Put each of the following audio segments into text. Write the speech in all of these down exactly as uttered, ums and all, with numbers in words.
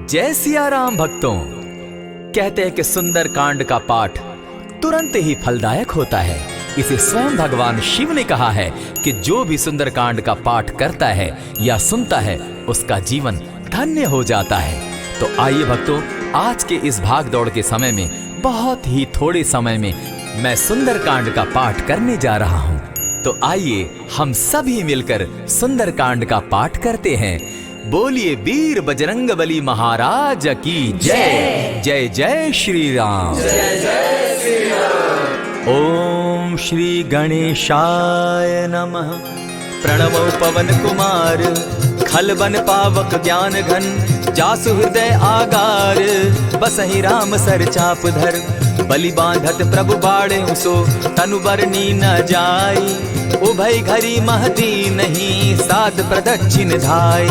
जय सिया राम भक्तों। कहते हैं कि सुंदरकांड का पाठ तुरंत ही फलदायक होता है। इसे स्वयं भगवान शिव ने कहा है कि जो भी सुंदरकांड का पाठ करता है या सुनता है, उसका जीवन धन्य हो जाता है। तो आइए भक्तों, आज के इस भागदौड़ के समय में, बहुत ही थोड़े समय में मैं सुंदरकांड का पाठ करने जा रहा हूँ। तो आइए हम सभी मिलकर सुंदरकांड का पाठ करते हैं। बोलिए वीर बजरंग बली महाराज की जय। जय। जय जय श्री राम। जय जय श्री राम। ओम श्री गणेशाय नमः। प्रणमो पवन कुमार, खल बन पावक ज्ञान घन, जासु हृदय आगार, बसहि राम सर चाप धर। बलि बांधत प्रभु बाढ़े सो, तनु बरनी न जाई। उभय घरी मह दीन्ही, सात प्रदक्षिण धाई।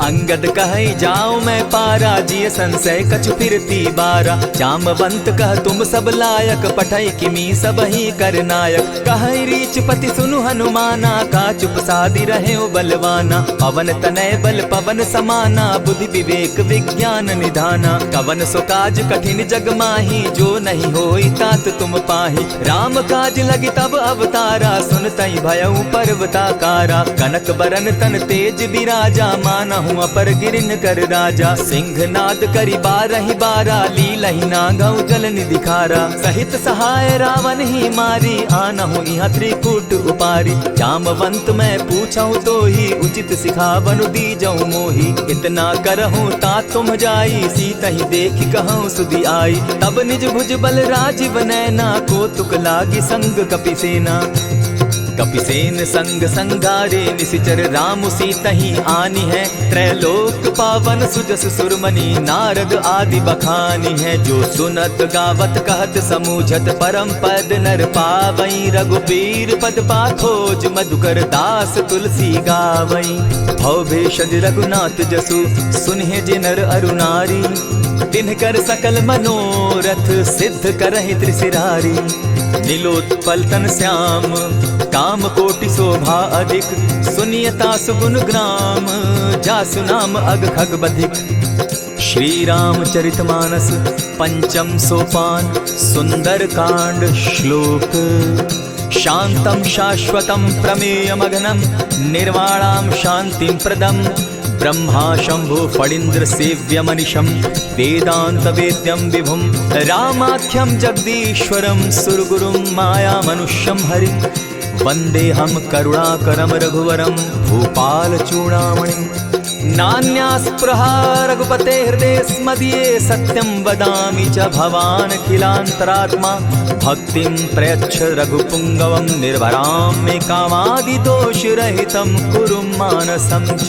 अंगद कहै जाओ मैं पारा, जिय संशय कछु फिरती बारा। जामवंत कह तुम सब लायक, पठै किमी सबहि कर नायक। कहै रीचपति सुनु हनुमाना, का चुप सादि रहे बलवाना। पवन तनय बल पवन समाना, बुद्धि विवेक विज्ञान निधाना। कवन सो काज कठिन जग माही, जो नहीं होई तात तुम पाही। राम काज लगी तब अवतारा, सुनतहि भयउ पर्वताकारा। कनक बरन तन तेज बिराजा, मानहु अपर गिरिन कर राजा। सिंहनाद करि बारहि बारा, लीलहि नागउ जल निधि खारा। सहित सहाय रावनहि मारी, आनहु इहाँ त्रिकूट उपारी। जामवंत मैं पूछहु तोही, उचित सिखावनु दीजउ मोही। इतना करहु तात तुम जाई, सीतहि देखि कहउँ सुधि आई। तब निज भुज बल राजिव नैना, कौतुक लागि संग कपिसेना। कपिसेन संग संगारे, निसिचर राम सीतहि आनिहैं। त्रैलोक पावन सुजस सुरमनि, नारद आदि बखानिहैं। जो सुनत गावत कहत समूझत, परम पद नर पावई। रघुबीर पद पाखोज, मधुकर दास तुलसी गावई। भव भेषज रघुनाथ जसु, सुनिहें जे नर अरु नारी। तिन्हकर सकल मनोरथ, सिद्ध करहिं त्रिसिरारी। नीलोत्पल तन श्याम, काम कोटि शोभा अधिक। सुनिय तासु गुन ग्राम, जासु नाम अग खग बधिक। श्री रामचरित मानस पंचम सोपान, सुंदरकांड श्लोक। शांतं शाश्वतं प्रमेयमघनं, निर्वाणां शांतिं प्रदं। ब्रह्मा शंभु फणींद्र सेव्यमनिशं, वेदांत वेद्यं विभुं रामाख्यं जगदीश्वरं, सुरगुरुं मायामनुष्यं हरिं। वंदेहं करुणाकरं रघुवरं, भूपाल चूड़ामणिं। नान्यास्पृहा रघुपते हृदयेऽस्मदीये, सत्यं वदामि च भवानखिलान्तरात्मा। भक्तिं प्रयच्छ रघुपुंगवं, निर्भरां मे कामादिदोषरहितं, कुरु मानसं च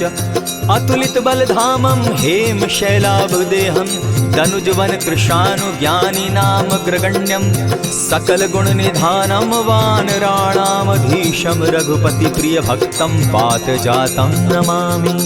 अतुलित बल धामं, हेम शैलाभ देहं। दनुज वन कृशानु ज्ञानी नामग्रगण्यं, सकल गुण निधानं वानराणामधीशं। रघुपति प्रिय भक्तं, वात जातं नमामि।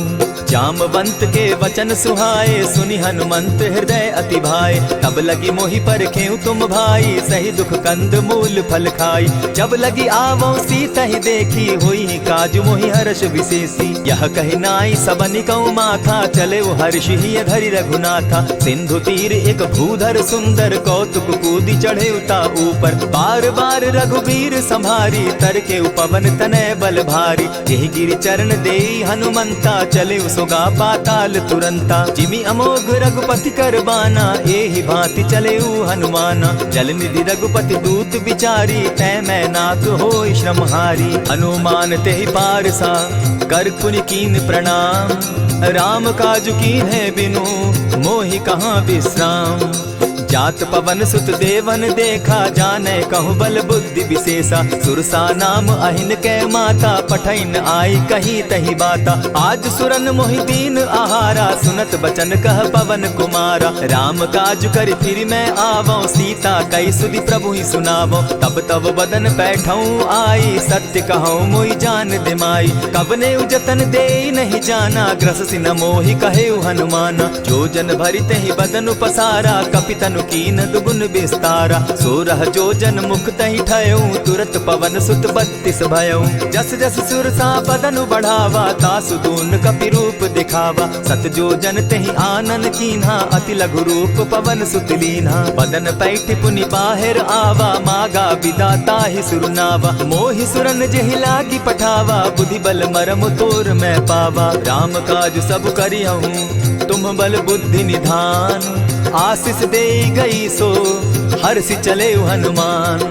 जामवंत के वचन सुहाए, सुनि हनुमंत हृदय अति भाए। तब लगी मोहि परखेउ तुम भाई, सही दुख कंद मूल फल खाई। जब लगी आवउँ सीतहि देखी, होई काज मोहि हरष विशेषी। यह कहि नाई सबनि कउँ माथा, चलेउ हर्षि हिय धरि रघुनाथा। सिंधु तीर एक भूधर सुंदर, कौतुक कूदि चढ़ेउ ता ऊपर। बार बार रघुबीर संभारी, तरकेउ पवन तनय बल भारी। एहि गिरि चरण देई हनुमंता, चलेउ सोगा पाताल तुरंता। जिमि अमोघ रघुपति कर बाना, एहि भांति चलेउ हनुमाना। जल निधि रघुपति दूत बिचारी, तैं मैं नाथ होई श्रमहारी। हनुमान तेहि पारसा, कर पुनि कीन प्रणाम। राम काज कीन्हे बिनु, मोहि कहाँ विश्राम। जात पवन सुत देवन देखा, जाने कहु बल बुद्धि विशेषा। सुरसा नाम अहिन कै माता, पठइन आई कही तही बाता। आज सुरन मोहि दीन आहारा, सुनत बचन कह पवन कुमारा। राम काज करि फिरि मैं आवउँ, सीता कहि सुधि प्रभुहि सुनावउँ। तब तव बदन पैठउँ आई, सत्य कहउँ मोहि जान दे माई। कवनेउ जतन देई नहीं जाना, ग्रससि न मोहि कहेउ हनुमाना। जो जन भरि तेहि बदनु पसारा, कपि तनु कीन्ह दुगुन बिस्तारा। सोरह जोजन मुख तहि ठयउ, तुरत पवन सुत बत्तीस भयउ। जस जस सुरसा बदन बढ़ावा, तासु दून कपि रूप दिखावा। सत जोजन तेहि आनन कीन्हा, अति लघु रूप पवन सुत लीन्हा। बदन पैठि पुनि बाहिर आवा, मागा बिदा ताहि सुर नावा। मोहि सुरन जेहि लागि पठावा, बुद्धि बल मरम तोर मैं पावा। राम काज सब करिहउँ तुम बल बुद्धि निधान। आसिस देइ गई सो हरसि चलेउ हनुमान।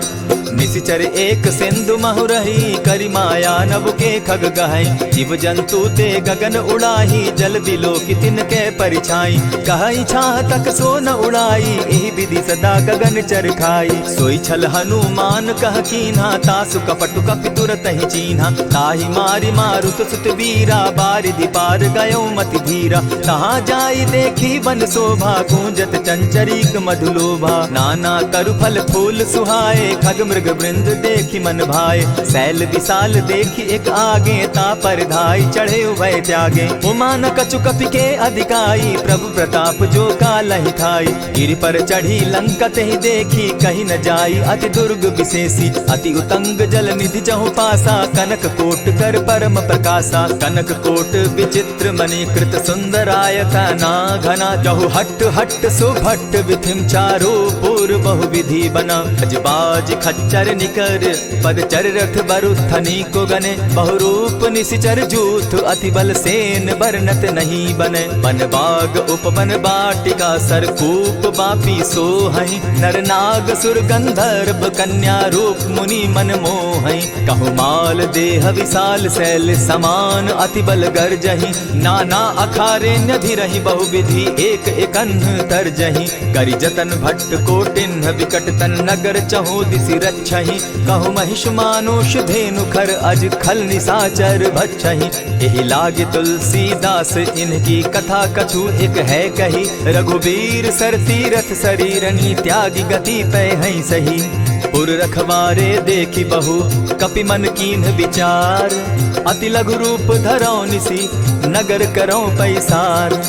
निसिचर एक सिंधु महु रही, करि माया नभ के खग गहइ। जीव जंतु ते गगन उड़ाही, जल बिलोकि तिनके परिछाई। कहइ छाह तक सो न उड़ाई, एहि विधि सदा गगन चर खाई। सोइ छल हनुमान कह कीन्हा, तासु कपटु कपि तुरतहि चीन्हा। ताहि मारि मारुत सुत वीरा, बारिधि पार गयो मति धीरा। तहाँ जाइ देखि वन शोभा, गूंजत चंचरीक मधुलोभा। नाना तरु फल फूल सुहाए, खग मृग वृंद देखि मन भाए। सैल विशाल देखि एक आगे, ता पर धाइ चढ़े उभय त्यागे। उमा न कछु कपि के अधिकाई, प्रभु प्रताप जो कालहि ठाई। गिरि पर चढ़ी लंका तेहि देखी, कहि न जाई अति दुर्ग विशेषी। अति उतंग जल निधि चहुपासा, कनक कोट कर परम प्रकासा। कनक कोट विचित्र मणि कृत सुंदरायतना घना, चहुहट्ट हट्ट सुभट्ट विधिम चारो पुर बहु विधि बना। गज बाज खच्चर निकर पद चर रथ बरु थनी को गने, बहुरूप निसिचर जूथ अति बल सेन बरनत नहीं बने। वन बाग उपवन बाटिका सरकूप बापी सोहइ, नर नाग सुर गंधर्व कन्या रूप मुनि मन मोहइ। कहु माल देह विशाल सैल समान अति बल गर्जहि, नाना अखारे न्यधिरहि बहुविधि एक एकन्ह तर्जहि। करि जतन भट्ट कोटिन्ह विकट तन नगर चहु दिसि रक्षहि। कहु महिष मानुष धेनु खर अज खल निसाचर भक्षहि। एहि लागि तुलसीदास इनकी कथा कछु एक है कही। रघुबीर सर तीरथ सरीरनि त्यागि गति पै हइँ सही। पुर रखवारे देखि बहु कपि मन कीन्ह विचार। अति लघु रूप धरौ निसि नगर करौ पैसार।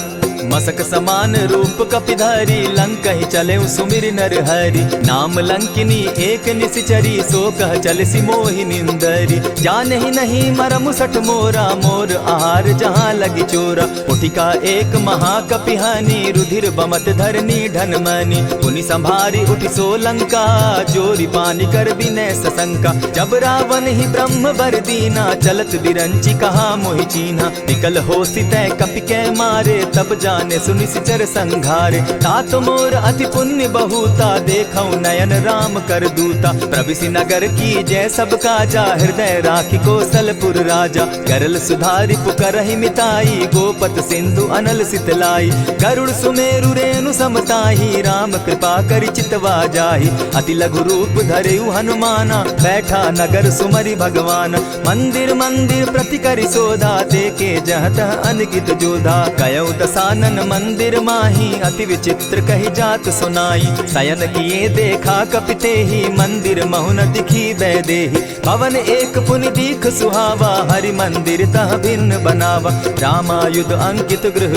मसक समान रूप कपि धरि लंकहि चलेउ सुमिरि नर हरि। नाम लंकिनी एक निसिचरी सो कह चलिसि मोहि निंदरि। जानहि नहीं मरम सठ मोरा मोर आहार जहाँ लगि चोरा। उठिका एक महाकपि हनि रुधिर बमत धरनी ढन मनि। पुनि संभारि उठि सो लंका जोरि पानि कर बिनय ससंका। जब रावनहि ब्रह्म बर दीना चलत बिरंचि कहा मोहि चीन्हा। विकल होसि तै कपि कै मारे तब जानेसु निसिचर संघारे। तात मोर अति पुण्य बहुता देखौ नयन राम कर दूता। प्रबिसि नगर कीजै सब काजा हृदय राखि कोसलपुर राजा। गरल सुधारि पुकारहि मिताई, गोपत सिंधु अनल सितलाई। गरुड़ सुमेरु रेणु सम ताही, राम कृपा करि चितवा जाही। अति लघु रूप धरेउ हनुमाना, बैठा नगर सुमरि भगवान। मंदिर मंदिर प्रति करि सोधा, देखे जहाँ तहाँ अनगित जोधा। कयउ दसानन मंदिर माही, अति विचित्र कहि जात सुनाई। सयन किए देखा कपि तेही, मंदिर महु न दिखी वैदेही। भवन एक पुनि दीख सुहावा, हरि मंदिर तह भिन्न बनावा। रामायुध अंकित गृह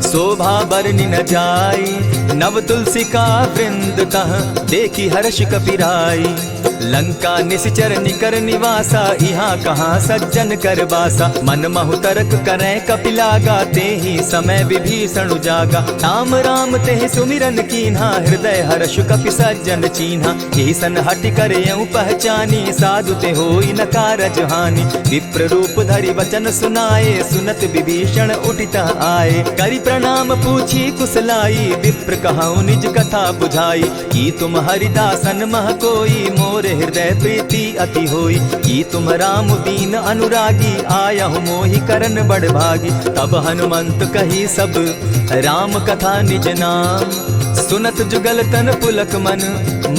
शोभा बरनि न जाई, नव तुलसी का वृंद तह देखि हर्ष कपि राई। लंका निसिचर निकर निवासा, इहाँ कहाँ सज्जन कर बासा। मन महु तरक करै कपि लागा, तेहि समय विभीषण उजागा। राम राम तेहि सुमिरन कीन्हा, हृदय हर्ष कपि सज्जन चीन्हा। एहि सन हठि करयउ पहचानी, साधु ते होई न कारज हानि। विप्र रूप धरि वचन सुनाए, सुनत विभीषण उठि तह आए। करि प्रणाम पूछी कुसलाई, विप्र कहउ निज कथा बुझाई। की तुम हरिदासन मह कोई, मोर हृदय प्रीति अति होई। की तुम राम दीन अनुरागी, आयहु मोहि करन बड़ भागी। तब हनुमंत कही सब राम कथा निज नाम। सुनत जुगल तन पुलक मन,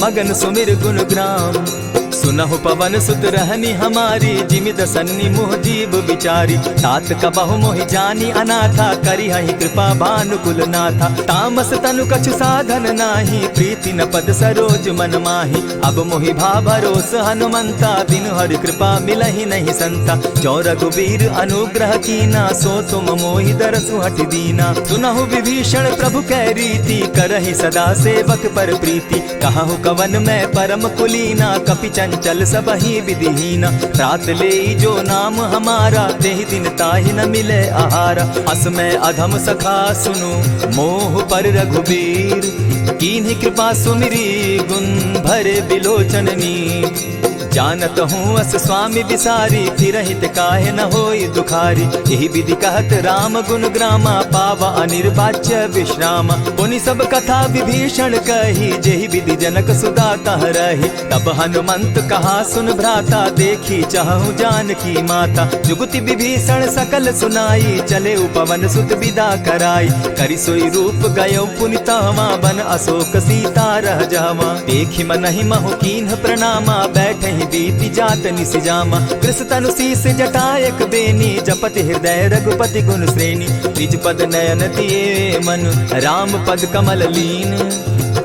मगन सुमिर गुन ग्राम। सुनहु पवन सुत रहनि हमारी, जिमि दसन्नि मोह जीव बिचारी। तात कबहु मोहि जानी अनाथा, करिहहि कृपा भानुकुल नाथा। तामस तनु कछु साधन नाही, प्रीति न पद सरोज मन माही। अब मोहि भा भरोस हनुमंता, बिनु हरि कृपा मिलहि नहीं संता। जो रघुबीर अनुग्रह कीना, सो तुम मोहि दरसु हठि दीना। सुनहु विभीषण प्रभु कै रीति, करहि सदा सेवक पर प्रीति। कहहु कवन मैं परम कुलीना, कपि चंचल सबहि विधिहीना। त्रात लेई जो नाम हमारा, तेहि दिन ताहि न मिले आहारा। अस मैं अधम सखा सुनु मोह पर रघुबीर, कीन्ही कृपा सुमिरी गुण भरे बिलोचन नीर। जानत हूँ अस स्वामी बिसारी, फिरहित काहे न होई दुखारी। यही विधि कहत राम गुण ग्रामा, पावा अनिर्वाच्य विश्राम। पुनि सब कथा विभीषण कही, जेहि विधि जनक सुता तह रही। तब हनुमंत कहा सुन भ्राता, देखी चहहु जानकी माता। जुगति विभीषण सकल सुनाई, चले उपवन सुत विदा कराई। करि सोई रूप गयो पुनि तहवाँ, बन अशोक सीता रह जहवाँ। देखि मनहि महु कीन्ह प्रणामा, बैठहि बीति जात निसि जामा। कृस तनु सीस जटा एक बेनी, जपति हृदय रघुपति गुण श्रेणी। निज पद नयन दिए मन, राम पद कमल लीन।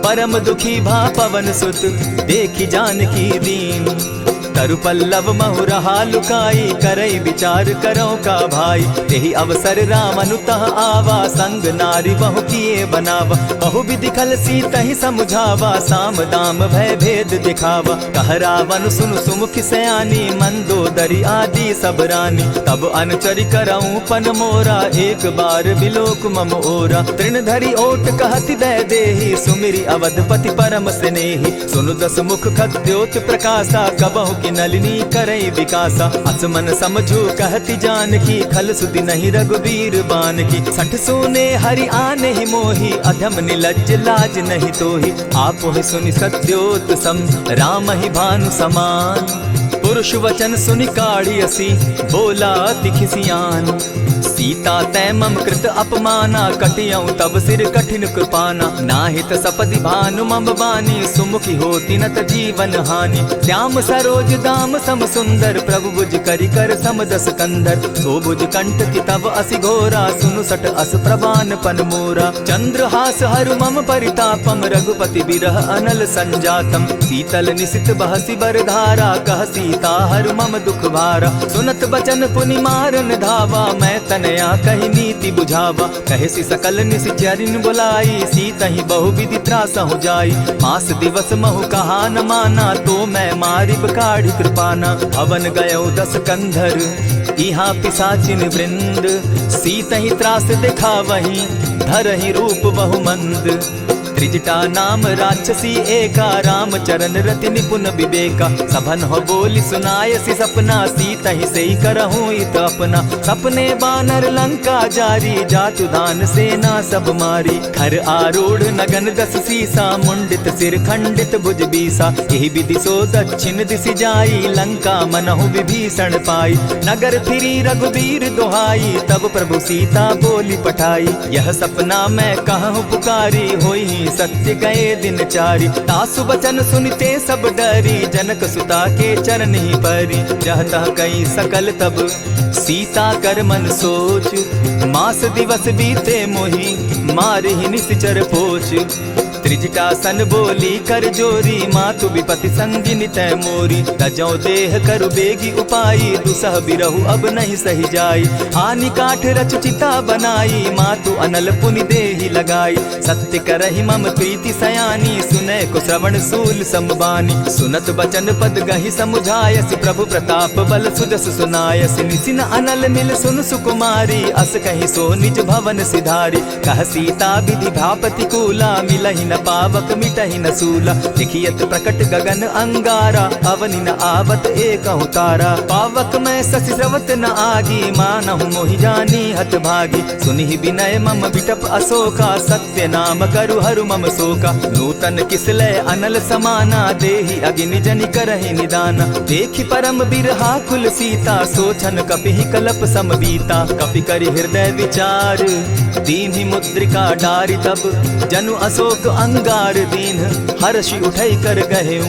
परम दुखी भा पवन सुत, देखि जानकी दीन। तरु पल्लव महु रहा लुकाई, करई विचार करौ का भाई। तेहि अवसर राम अनुतह आवा, संग नारी बहु किए बनावा। बहु विधि खल सीतहि समुझावा, साम दाम भय भेद दिखावा। कह रावण सुनु सुमुखि सयानी, मंदोदरी आदि सब रानी। तब अनुचरि करऊं पन मोरा, एक बार बिलोक मम ओरा। तृण धरि ओट कहति वैदेही, सुमिरि अवधपति परम स्नेही। सुनु दस मुख खद्योत प्रकासा, कबहु कि नलिनी करई विकासा। अस मन समझू कहति जानकी, खल सुधि नहीं रघुबीर बानकी। सठ सूने हरि आनेहि मोही, अधम निलज्ज लाज नहीं तोही। आपुहि सुनि सद्योत सम, रामहि भानु समान। पुरुष वचन सुनि काढ़ि असि, बोला अति खिसियान। सीता तैं मम कृत अपमाना, कटियौ तब सिर कठिन कृपाना। नाहित सपदि भानु मम बानी, सुमुखि होति न त जीवन हानि। श्याम सरोज दाम सम सुंदर, प्रभु भुज करि कर सम दस कंधर। सो भुज कंठ कि तव असि घोरा, सुनु सठ अस प्रमाण पन मोरा। चंद्रहास हरु मम परितापम, रघुपति विरह अनल संजातम। सीतल निशित बहसि बर धारा, कह सीता हरु मम दुख भारा। सुनत बचन पुनि मारन धावा, मैं तनया कहि नीति बुझावा। कहसि सकल निशिचरिन बुलाई, सीतहि बहु विधि त्रासहु जाई। मास दिवस महु कहा न माना, तो मैं मारिब काढ़ि कृपाना। भवन गयो दस कंधर इहाँ पिसाचिन वृंद, सीतहि त्रास दिखावहि धरहि रूप बहु मंद। त्रिजटा नाम राक्षसी एका, राम चरण रति निपुन विवेका। सभनहु बोलि सुनायसि सपना, सीतहि सेई करहु इत अपना। सपने बानर लंका जारी, जातु दान सेना सब मारी। खर आरूढ़ नगन दस सीसा, मुंडित सिर खंडित भुज बीसा। एहि विधि सो दक्षिण दिसि जाई, लंका मनहु विभीषण पाई। नगर फिरी रघुबीर दोहाई, तब प्रभु सीता बोलि पठाई। यह सपना मैं कहहु पुकारी, होइहि सत्य गए दिन चारि। तासु बचन सुनिते सब डरी, जनक सुता के चरणहि परी। जह तह कई सकल तब सीता कर मन सोच, मास दिवस बीते मोहि मारिहि निशिचर पोच। त्रिजटा सन बोली कर जोरी, मातु विपति संगिनि तैं मोरी। तजौ देह करु बेगि उपाई, दुसह बिरहु अब नहीं सहि जाई। आनि काठ रचु चिता बनाई, मातु अनल पुनि देहि लगाई। सत्य करहि मम प्रीति सयानी, सुनैकु श्रवण सूल सम बानी। सुनत बचन पद गहि समुझायसि, प्रभु प्रताप बल सुजस सुनायसि। निसि न अनल मिल सुनु सुकुमारी, अस कहि सो निज भवन सिधारी। कह सीता विधि भा प्रतिकूला, मिलहि न पावक मिटहि न सूला। देखि अति प्रकट गगन अंगारा, अवनि न आवत एकहु तारा। पावक मैं शशि स्रवत न आगी, मानहु मोहि जानी हत भागी। सुनिहि विनय मम बिटप अशोका, सत्य नाम करु हरु मम शोका। नूतन किसलै अनल समाना, देहि अगिनि जनि करहि निदाना। देखि परम बिरहाकुल सीता, सो छन कपिहि कलप सम बीता। कपि करि हृदय विचार, दीन्हि मुद्रिका डारि तब, जनु अशोक अंगार दीन्ह, हरषि उठई कर गहेउ।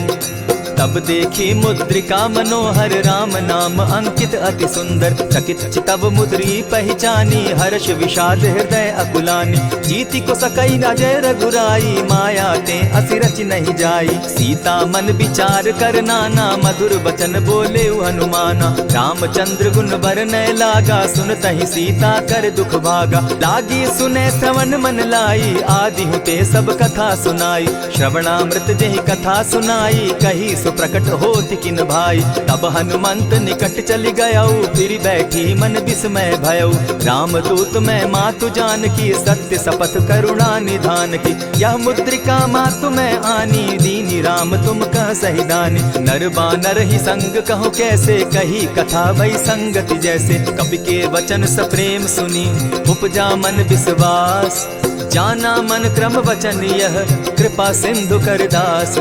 तब देखी मुद्रिका मनोहर राम नाम अंकित अति सुंदर। चकित चितव मुद्री पहिचानी हर्ष विषाद हृदय अकुलानी। जीति को सकई अजय रघुराई माया ते असि रचि नहीं जाई। सीता मन विचार कर नाना मधुर वचन बोले हनुमाना। रामचंद्र गुण बरनय लागा सुनतहि सीता कर दुख भागा। लागी सुने श्रवण मन लाई आदि हुते सब कथा सुनाई। श्रवणामृत जेहि कथा सुनाई कही सो प्रकट होत किन भाई। तब हनुमंत निकट चलि गयउ फिरि बैठी मन विस्मय भयउ। रामदूत मैं मातु जानकी सत्य सपथ करुणा निधान की। यह मुद्रिका मातु मैं आनी दीनी राम तुम कह सही दानी। नर बानर ही संग कहु कैसे कही कथा भई संगति जैसे। कपि के वचन सप्रेम सुनी उपजा मन विश्वास। जाना मन क्रम वचन यह कृपा सिंधु कर दास।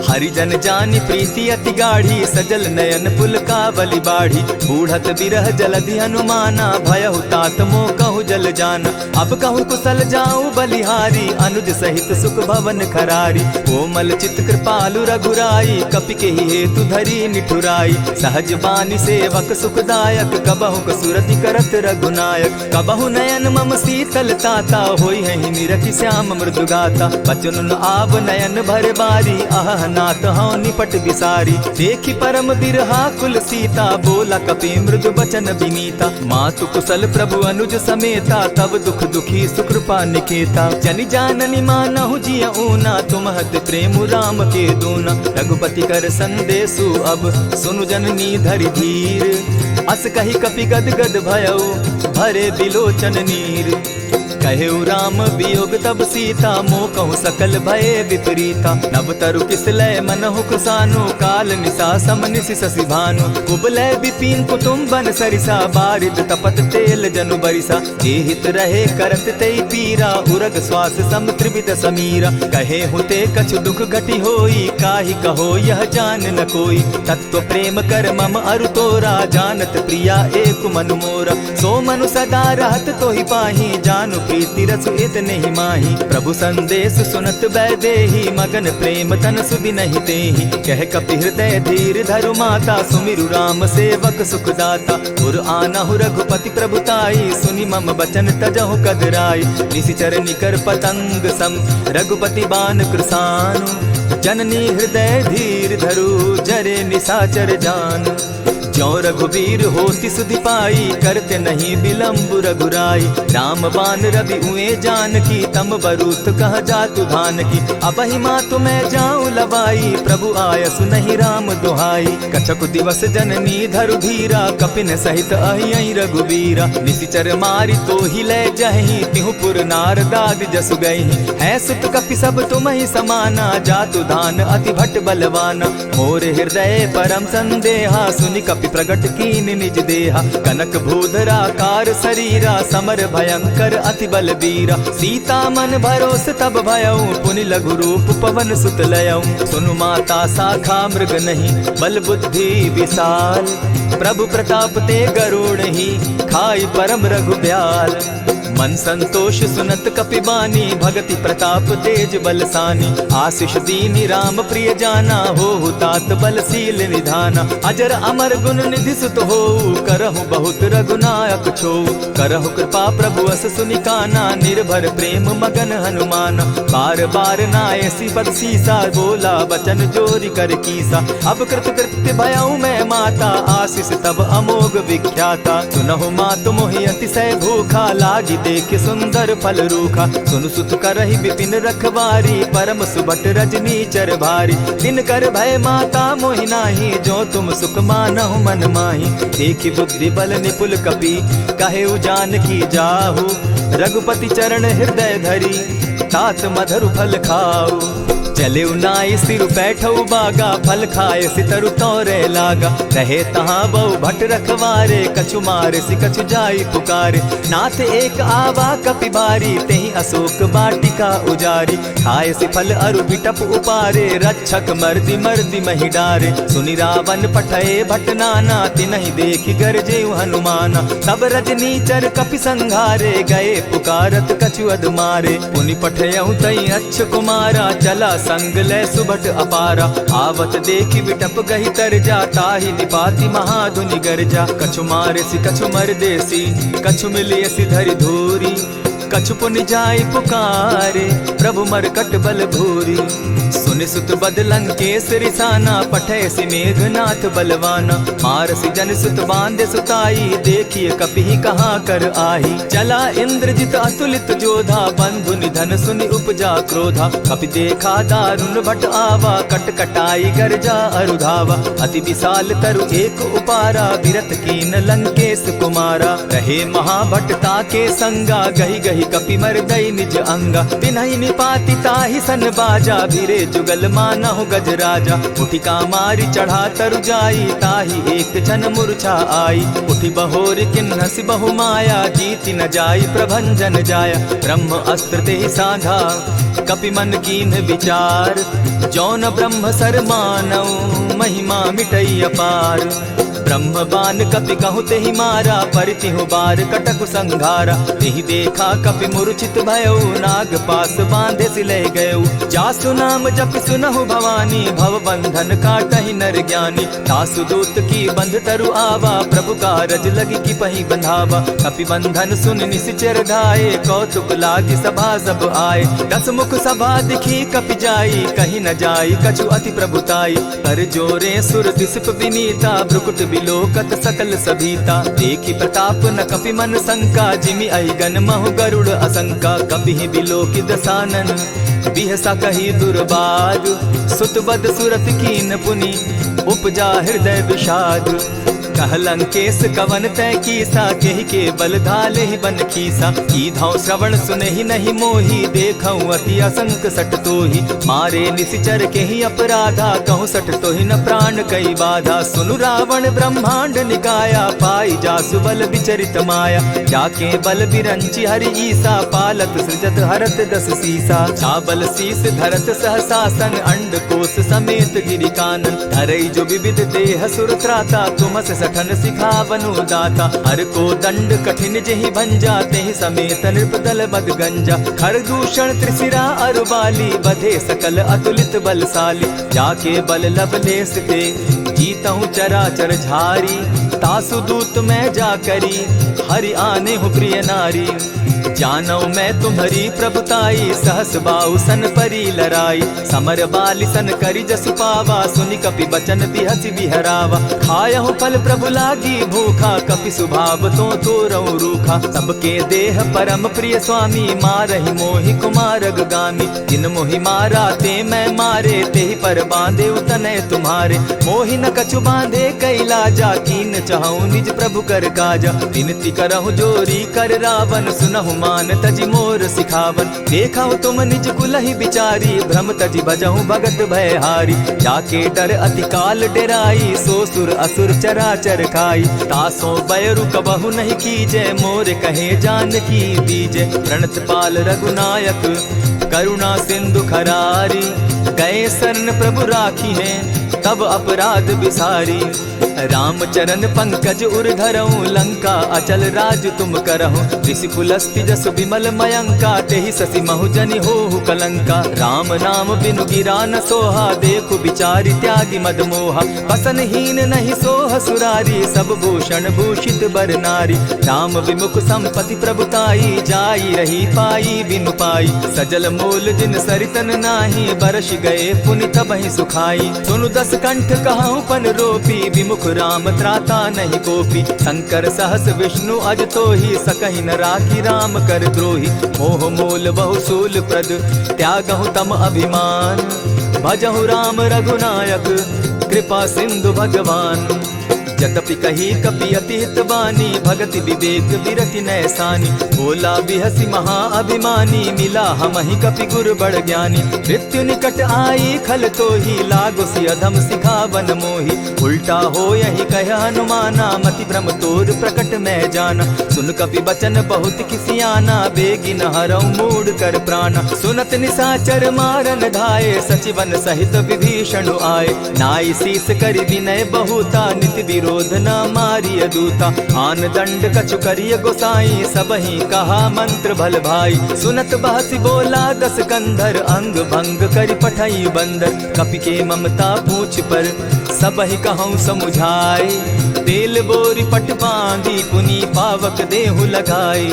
हरिजन जानि प्रीति अति गाढ़ी सजल नयन पुलकावली बाढ़ी। बूढ़त बिरह जलधि हनुमाना भयहु तात मोकहु जल जाना। अब कहु कुसल जाउ बलिहारी अनुज सहित सुख भवन खरारी। कोमल चित कृपालु रघुराई कपि केहि हेतु धरी निठुराई। सहज बानी सेवक सुखदायक कबहु कसुरति करत रघुनायक। कबहु नयन मम शीतल ताता होइहैं निरखि श्याम मृदु गाता। बचन न आव नयन भर बारी अहह नाथ हौं निपट बिसारी। देखि परम बिरहाकुल सीता बोला कपि मृदु बचन बिनीता। मातु कुसल प्रभु अनुज समेता तब दुख दुखी सुकृपा निकेता। जनि जाननि मानहु जिय ऊना तुम हत प्रेम राम के दूना। रघुपति कर संदेसु अब सुनु जननी धरि धीर। अस कहि कपि गद गद भयउ भरे बिलोचन नीर। कहेउ राम वियोग तब सीता मोकहु सकल भए विपरीता। नव तरु किस लय मनहु कुसानु काल निसा सम निसि ससि भानु। कुबलय विपिन कुटुम्बन सरिसा बारिद तपत तेल जनु बरिसा। जे हित रहे करत तेइ पीरा उरग श्वास सम त्रिविध समीरा। कहेहु ते कछु दुख घटि होई काहि कहो यह जान न कोई। तत्व प्रेम कर मम अरु तोरा जानत प्रिया एक मनु मोरा। सो मनु सदा रहत तोहि पाही जानु प्रीति रसु इतनेहि माही। प्रभु संदेस सुनत वैदेही मगन प्रेम तन सुदिनहि तेहि। कह कपि हृदय धीर धरु माता सुमिरु राम सेवक सुखदाता। उर आनहु रघुपति प्रभु ताई सुनि मम बचन तजहु कदराई। निसिचर निकर पतंग सम रघुपति बान कृसानु। जननी हृदय धीर धरु जरे निसाचर जान। ज्यों रघुबीर होति सुधि पाई करते नहीं विलंब रघुराई। राम बान रवि उए जानकी तम बरूत कह जातु धानकी। अबहि मातु मैं जाउँ लवाई प्रभु आयसु नहीं राम दुहाई। कछकु दिवस जननी धरु धीरा कपिन सहित अहियइ रघुबीरा। निसिचर मारि तोहि लय जहहीं तिहु पुर नारदादि जसु गइहीं। हैं सुत कपि सब तुमहि समाना जातु धान अति भट बलवाना। मोर हृदय परम संदेहा सुनि कपि प्रगट कीन निज देहा। कनक भूधर आकार सरीरा समर भयंकर अति बलबीरा। सीता मन भरोस तब भयउ पुनि लघु रूप पवन सुत लयउ। सुनु माता साखा मृग नहीं बल बुद्धि विशाल। प्रभु प्रताप ते गरुड़ही खाई परम रघु ब्याल। मन संतोष सुनत कपि बानी भगति प्रताप तेज बलसानी। आशिष दीनी राम प्रिय जाना होहु तात बलशील निधाना। अजर अमर गुण निधि सुत होऊ करहु बहुत रघुनायक छो। करहु कृपा प्रभु अस सुनि काना निर्भर प्रेम मगन हनुमाना। बार बार नायसि पद सीसा बोला वचन जोरि कर कीसा। अब कृत कृत्य भयउ मैं माता आशिष तब अमोघ विख्याता। सुनहु मातु मोहि अतिशय भूखा लागी देखि सुंदर फल रूखा। सुनु सुत करहि विपिन रखवारी परम सुभट रजनीचर भारी। तिनकर भय माता मोहि नाही जो तुम सुख मानहु मन माही। देखि बुद्धि बल निपुल कपि कहेउ जानकी जाहु। रघुपति चरण हृदय धरी तात मधुर फल खाऊ। चलेउ नाइ सिरु बैठउ बागा फल खायसि तरु तोरे लागा। रहे तहाँ बहु भट रखवारे कछु मारसि कछु जाई पुकारे। नाथ एक आवा कपि बारी तेहि अशोक वाटिका उजारी। खायसि फल अरु बिटप उपारे रक्षक मरदि मरदि महि डारे। सुनि रावन पठए भट नाना तिनहि देखि गरजेउ हनुमाना। तब रजनीचर कपि संघारे गए पुकारत कछु अद मारे। पुनि पठयउ तइ अच्छ कुमारा चला संग लय सुभट अपारा। आवत देखि विटप गहि तर जा, ताहि निपाति महाधुनि गरजा। कछु मारसि कछु मरदेसि, कछु मिलियसि धरि धूरि। कछु पुनि जाइ पुकारे, प्रभु मरकट बल भूरि। सुनि सुत बद लंकेस रिसाना, पठयसि मेघनाथ बलवाना। मारसि जनि सुत बाँधे सुताई, देखिय कपिहि कहाँ कर आही। चला इंद्रजित अतुलित जोधा, बंधु निधन सुनि उपजा क्रोधा। कपि देखा दारुन भट आवा, कट कटाई गरजा अरु धावा। अति विशाल तरु एक उपारा, बिरथ कीन लंकेस कुमारा। रहे महाभट ताके संगा, गहि गहि कपि मरदइ निज अंगा। तिन्हइ निपाति ताहि सन बाजा, भिरे जुगल मानहु गजराजा। उठि कामारि चढ़ा तरु जाई, ताहि एक छन मुरछा आई। उठि बहोरि किन्हसि बहु माया, जीति न जाई प्रभंजन जाया। ब्रह्म अस्त्र तेहि साधा, कपि मन कीन्ह विचार। जौन ब्रह्म सर मानउ, महिमा मिटइ अपार। ब्रह्म बान कपि कहु तेहि मारा, परितिहु बार कटकु संघारा। तेहि देखा कपि मूर्छित भयउ, नाग पास बाँधेसि लइ गयउ। जासु नाम जपि सुनहु भवानी, भव बंधन काटहि नर ज्ञानी। तासु दूत की बंध तरु आवा, प्रभु कारज लगी किपहि बंधावा। कपि बंधन सुनि निसिचर धाए, कौतुक लागी सभा सब आए। दस मुख सभा दिखि कपि जाई, कहि न जाई कछु अति प्रभुताई। कर जोरे सुर दिसिप बिनीता, भ्रुकुट बिलोकत सकल सभीता। देखि प्रताप न कपि मन संका, जिमि अहिगन महु गरुड़ असंका। कपिहि बिलोकि दसानन बिहसा कही दुर्बाद, सुत बद सुरत कीन पुनि उपजा हृदय विषाद। कह लंकेस कवन तैं कीसा, केहि के बल धालेहि बन खीसा। कीधौं श्रवण सुनेहि नहि मोहि, देखौं अति असंक सट तोहि। मारे निसिचर केहि अपराधा, कहूँ सट तोहि न प्राण कइ बाधा। सुनु रावण ब्रह्मांड निकाया, पाइ जासु बल विचरित माया। जाके बल बिरंचि हरि ईसा, पालत सृजत हरत दस सीसा। छाबल शीस धरत सहसासन, अंड कोस समेत गिरि कानन। धरई जो विविध देह सुर त्राता, तुमस सठन सिखावनु दाता। हर को दंड कठिन जेहि भंजा, तेहि समेत नृप दल बद गंजा। खर दूषण त्रिशिरा अरु बाली, बधे सकल अतुलित बलशाली। जाके बल लवलेस ते, जीतहु चराचर झारी। तासु दूत मैं जा करी, हरि आनेहु प्रिय नारी। जानौ मैं तुम्हरी प्रभुताई, सहस बाउ सन परी लराई। समर बालि सन करि जसु पावा, सुनि कपि बचन बिहसि बिहरावा। खायहु फल प्रभु लागी भूखा, कपि सुभाव तों तोरौ रूखा। सबके देह परम प्रिय स्वामी, मारहि मोहि कुमारग गामी। जिन मोहि मारा ते मैं मारे, तेहि पर बाँधेउ तनय तुम्हारे। मोहि न कछु बाँधे कइ लाजा, कीन चहौं निज प्रभु कर काजा। विनती करहु जोरी कर रावन, सुनहु मान तजि मोर सिखावन। देखहु तुम निज कुलहि बिचारी, भ्रम तजि भजहु भगत भयहारी। जाके डर अति काल डेराई, सो सुर असुर चराचर खाई। तासों बैरु कबहु नहीं कीजे, मोर कहे जानकी दीजे। प्रणत पाल रघुनायक करुणा सिंधु खरारी। गए शरण प्रभु राखिहें तब अपराध बिसारी। राम चरण पंकज उर धरहु, लंका अचल राज तुम करहु। ऋषि पुलस्त्य जसु विमल मयंका, तेहि ससि महु जनि होहु कलंका। राम नाम बिनु गिरा न सोहा, देखु बिचारि त्यागि मद मोहा। बसन हीन नहीं सोह सुरारी, सब भूषण भूषित बर नारी। राम विमुख संपति प्रभुताई, जाई रही पाई बिनु पाई। सजल मोल जिन सरितन नाही, बरषि गए पुनि तबहिं सुखाई। सुनु दस कंठ कहउँ पन रोपी, विमुख राम त्राता नहीं कोपी। शंकर सहस विष्णु अज तोही, सकहि न राखी राम कर द्रोही। मोह मोल बहु सूल प्रद, त्यागहु तम अभिमान। भजहु राम रघुनायक, कृपा सिंधु भगवान। जतपि कही कपि अति हित बानी, भगति विवेक बिरति नैसानी। बोला बिहसि महा अभिमानी, मिला हमहिं कपि गुर बड़ ज्ञानी। मृत्यु निकट आई खल तोही, लागोसि अधम सिखावन मोही। उल्टा होयहि कह हनुमाना, मति भ्रम तोर प्रकट मैं जाना। सुन कपि बचन बहुत किसियाना, बेगिन हरउ मूढ़ कर प्राणा। सुनत निसाचर मारन धाए, सचिवन सहित विभीषण आए। नाई सीस करि विनय बहुता, नित क्रोध न मारिय दूता। आन दंड कछु करिय गोसाई, सबहि कहा मंत्र भल भाई। सुनत बहसि बोला दस कंधर, अंग भंग करि पठई बंदर। कपि के ममता पूछ पर, सबहि कहउँ समुझाए। तेल बोरि पट बाँधि पुनि पावक देहु लगाए।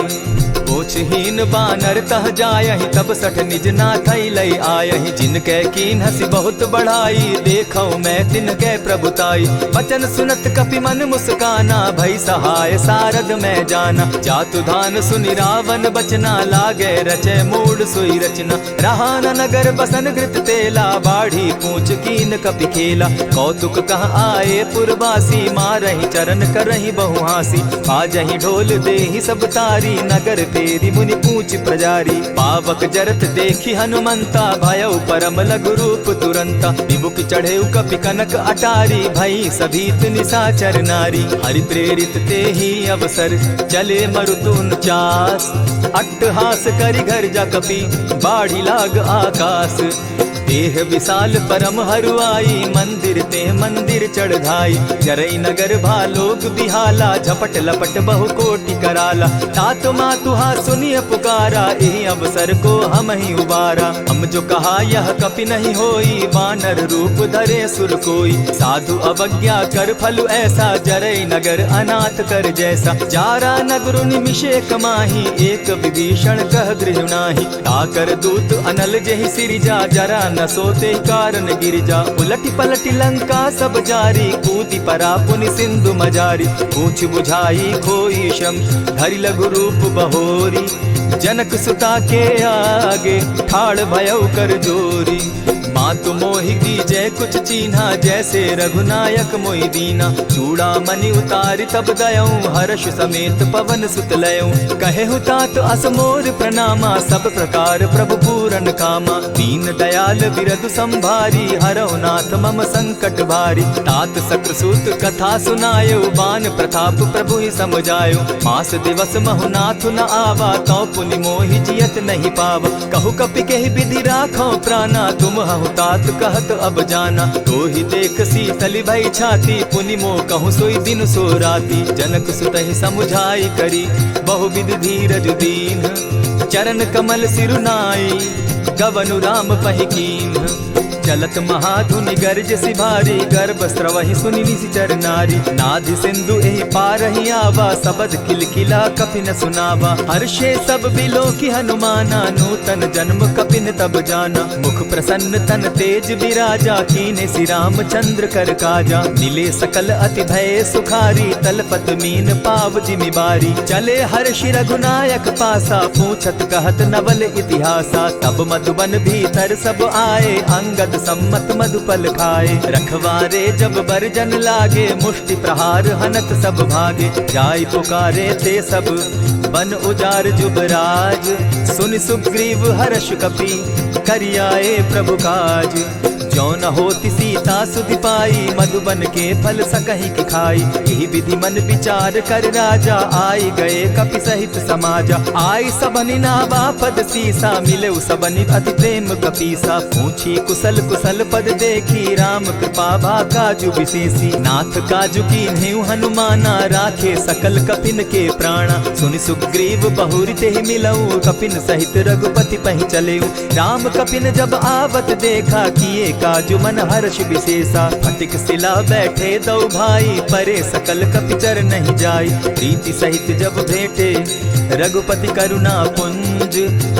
पूछहीन बानर तह जायहि, तब सठ निज नाथहि लइ आयहि। जिनके कीन्हसि बहुत बढ़ाई, देखउ मैं तिनके प्रभुताई। वचन सुनत कपि मन मुस्काना, भई सहाय सारद मैं जाना। जातु धान सुनि रावन बचना, लागे रचे मूढ़ सोई रचना। रहा न नगर बसन घृत तेला, बाढ़ी पूछ कीन कपि खेला। कौतुक कह आए पुरबासी, मारहि चरन करहि बहु हाँसी। बाजहि ढोल देहि सब तारी, नगर फेरि मुनि पूछ प्रजारी। पावक जरत देखि हनुमंता, भयउ परम लघु रूप तुरंता। बिबुक चढ़ेउ कपि कनक अटारी, भई सभीत निसाचर नारी। हरि प्रेरित तेहि अवसर, चले मरुत उनचास। अट्टहास करि गर्जा कपि, बाढ़ि लाग आकास। देह विशाल परम हरुआई, मंदिर ते मंदिर चढ़ धाई। जरई नगर भा लोग बिहाला, झपट लपट बहु कोटि कराला। तात मातु हा सुनिय पुकारा, एहि अवसर को हमहिं उबारा। हम जो कहा यह कपि नहीं होई, बानर रूप धरे सुर कोई। साधु अवज्ञा कर फल ऐसा, जरई नगर अनाथ कर जैसा। जारा नगरु निमिष एक माही, एक विभीषण कह गृह नाही। ताकर दूत अनल जेहि सिरिजा, जरा न सो तेहि कारण गिरिजा। उलटि पलटि लंका सब जारी, कूदि परा पुनि सिंधु मजारी। पूछ बुझाई खोई श्रम, धरि लघु रूप बहोरी। जनक सुता के आगे, ठाढ़ भयउ कर जोरी। मातु मोहि कीजे कुछ चीन्हा, जैसे रघुनायक मोहि दीना। चूड़ामणि उतारि तब दयउँ, हर्ष समेत पवन सुत लयउँ। कहेहु तात अस मोर प्रणामा, सब प्रकार प्रभु पूरन कामा। दीन दयाल बिरदु संभारी, हरउ नाथ मम संकट भारी। तात शक्रसूत कथा सुनायो, बान प्रताप प्रभुहि सम जायो। मास दिवस महु नाथ न आवा, तौ पुनि मोहि जियत नहीं पावा। कहु कपि केहि बिधि राखउ प्राना, तुम हहु तात कहत अब जाना। तोहि देख सीतलि भई छाती, पुनि मोकहु सोई दिनु सो राती। जनक सुतहि समुझाई करी, बहु बिधि धीरजु दीन्ह। चरन कमल सिरु नाई, गवनु राम पहि कीन्ह। चलत महाधुनि गरजसि भारी, गर्भ स्रवहि सुनि निसिचर नारी। नाधि सिंधु एहि पारहि आवा, सबद किलकिला कपि न सुनावा। हर्षे सब बिलोकि हनुमाना, नूतन जन्म कपिन तब जाना। मुख प्रसन्न तन तेज बिराजा, कीन्हसि रामचंद्र कर काजा। मिले सकल अति भये सुखारी, तलपत मीन पाव जिमि बारी। चले हर्षि रघुनायक पासा, पूछत कहत नवल इतिहासा। तब मधुबन भीतर सब आए, अंगद सम्मत मधुपल खाए। रखवारे जब बरजन लागे, मुष्टि प्रहार हनत सब भागे। जाय पुकारे ते सब बन उजार जुबराज, सुनि सुग्रीव हर्ष कपि करि आए प्रभु काज। जौ न होति सीता सुधि पाई, मधुबन के फल सकहि कि खाई। एहि बिधि मन बिचार करि राजा, आइ गए कपि सहित समाजा। आइ सबनि नावा पद सीसा, मिलेउ सबनि अति प्रेम कपीसा। पूछी कुसल कुसल पद देखी, राम कृपा भा काजु बिसेसी। नाथ काजु कीन्हेउ हनुमाना, राखे सकल कपिन के प्राणा। सुनि सुग्रीव बहुरि तेहि मिलउ, कपिन सहित रघुपति पहि चलेउ। राम कपिन जब आवत देखा, किए काजु मन हर्ष बिसेसा। फटिक सिला बैठे दउ भाई, परे सकल कपि चरनहिं जाई। प्रीति सहित जब भेंटे रघुपति करुणा पुंज,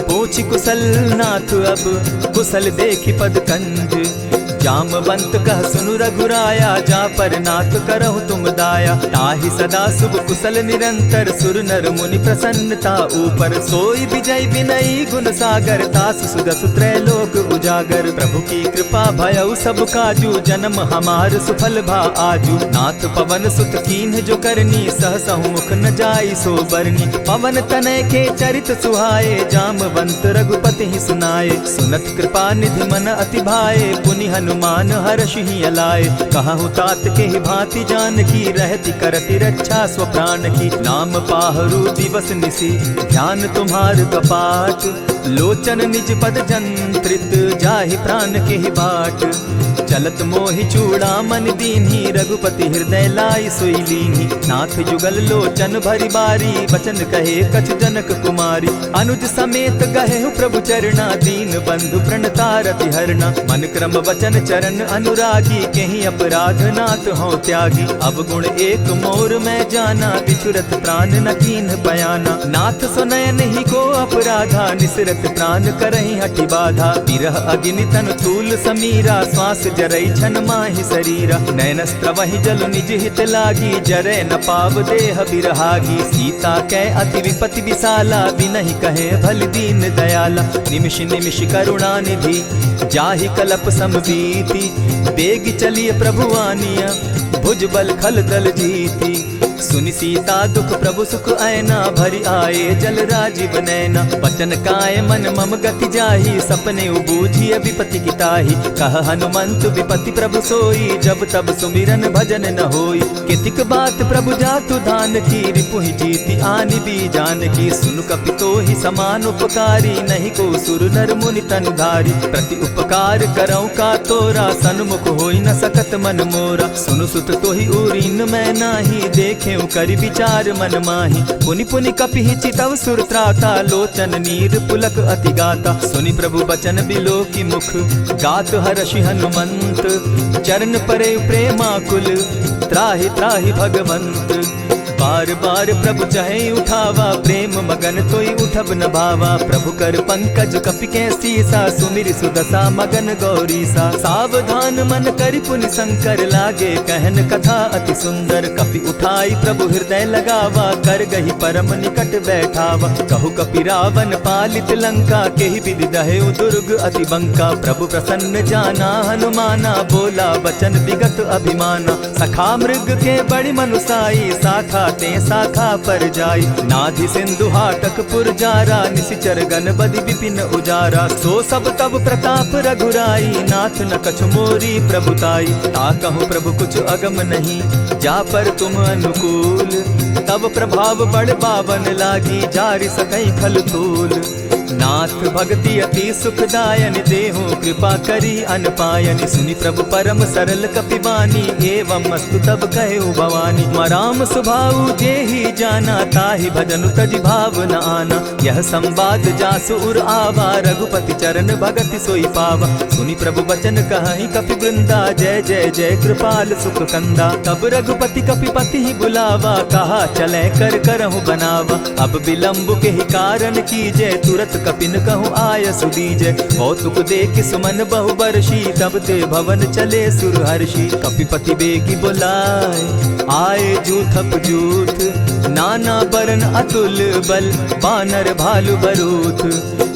पूछि कुसल नाथ अब कुसल देखि पद कंज। जामवंत कह सुनु रघुराया, जा पर नाथ करहु तुम दाया। ताहि सदा शुभ कुसल निरंतर, सुर नर मुनि प्रसन्नता ऊपर। सोई विजय विनयी गुण सागर, तासु सुजसु त्रैलोक उजागर। प्रभु की कृपा भयउ सब काजु, जनम हमार सुफल भा आजु। नाथ पवन सुत कीन्ह जो करनी, सहसहु मुख न जाई सो बरनी। पवन तनय के चरित सुहाए, जामवंत रघुपति ही सुनाए। सुनत कृपा निधि मन अति भाए, पुनि हनुमान हरषि हिय लाए। कहहु तात केहि भाँति जानकी, रहति करति रक्षा स्व प्रान की। नाम पाहरू दिवस निसि ध्यान तुम्हार कपाट, लोचन निज पद जंत्रित जाहि प्रान केहि बाट। चलत मोहि चूड़ामन दीन्ही, रघुपति हृदय लाइ सोइ लीन्ही। नाथ जुगल लोचन भरि बारी, बचन कहे कछु जनक कुमारी। अनुज समेत गहेउ प्रभु चरणा, दीन बंधु प्रणतारति हरणा। मन क्रम वचन चरण अनुरागी, केहि अपराध नाथ हों त्यागी। अवगुण एक मोर मैं जाना, बिछुरत प्रान न कीन्ह पयाना। नाथ सो नयन ही को अपराधा, निसरत प्रान करहिं हठि बाधा। बिरह अगिनि तन तूल समीरा, श्वास जरई छन माहि सरीरा। नयन स्रवहि जल निज हित लागी, जरै न पाव देह बिरहागी। सीता कै अति विपति बिसाला, बिनहि कहे भलि दीन दयाला। निमिष निमिष करुणा निधि, जाहि कलप सम बीति। बेगि चलिय प्रभु आनिया, भुज बल खल दल जीति। सुनि सीता दुख प्रभु सुख ऐना, भरि आए जल राजिव नैना। बचन काय मन मम गति जाहि, सपने उबूझिय विपति की ताहि। कह हनुमंत विपति प्रभु सोई, जब तब सुमिरन भजन न होई। केतिक बात प्रभु जातु धान की, रिपुहि जीति आनि बी जानकी। सुनु कपि तोहि समान उपकारी, नहीं को सुर नर मुनि तन धारी। प्रति उपकार करौं का तोरा, सन्मुख होइ न सकत मन मोरा। सुनु सुत तोहि उरिन मैं नाही, देखेउ करि बिचार मन माही। पुनि पुनि कपिहि चितव सुर त्राता, लोचन नीर पुलक अति गाता। सुनि प्रभु बचन बिलोकि मुख, गात हरषि हनुमंत। चरण परे प्रेमाकुल, त्राहि त्राहि भगवंत। बार बार प्रभु चहै उठावा, प्रेम मगन तोइ उठब न भावा। प्रभु कर पंकज कपि कै सीसा, सुमिरि सुदसा मगन गौरीसा। सावधान मन करि पुनि शंकर, लागे कहन कथा अति सुंदर। कपि उठाई प्रभु हृदय लगावा, कर गहि परम निकट बैठावा। कहु कपि रावण पालित लंका, केहि विधि दहेउ दुर्ग अति बंका। प्रभु प्रसन्न जाना हनुमाना, बोला बचन विगत अभिमाना। सखा मृग के बड़ी मनुसाई, शाखा ते शाखा पर जाई। नाधि सिंधु हाटक पुर जारा, निसिचर गण बदि विपिन उजारा। सो सब तब प्रताप रघुराई, नाथ न कछु मोरी प्रभुताई। ताकहु प्रभु कुछ अगम नहीं, जा पर तुम अनुकूल। तब प्रभाव बड़ बावन लागी, जारि सकै खल तूल। नाथ भगति अति सुखदायनि, देहु कृपा करी अनपायनि। सुनि प्रभु परम सरल कपि बानी, एवं अस्तु तब कहेउ भवानी। मम राम सुभाउ जेहि जाना, ताहि भजन तजि भाव न आना। यह संवाद जासु उर आवा, रघुपति चरण भगति सोइ पावा। सुनि प्रभु बचन कहहिं कपि वृंदा, जय जय जय कृपाल सुख कंदा। तब रघुपति कपि पतिहि बुलावा, कहा चलै कर करहु बनावा। अब विलंब केहि कारण कीजै, तुरत कपिन कहु आयसु दीजै। कौतुक देखि सुमन बहु बरसी, तब ते भवन चले सुर हरषी। कपिपति बेगि बोलाए, आए जूथप जूथ, नाना बरन अतुल बल, बानर भालु बरूथ।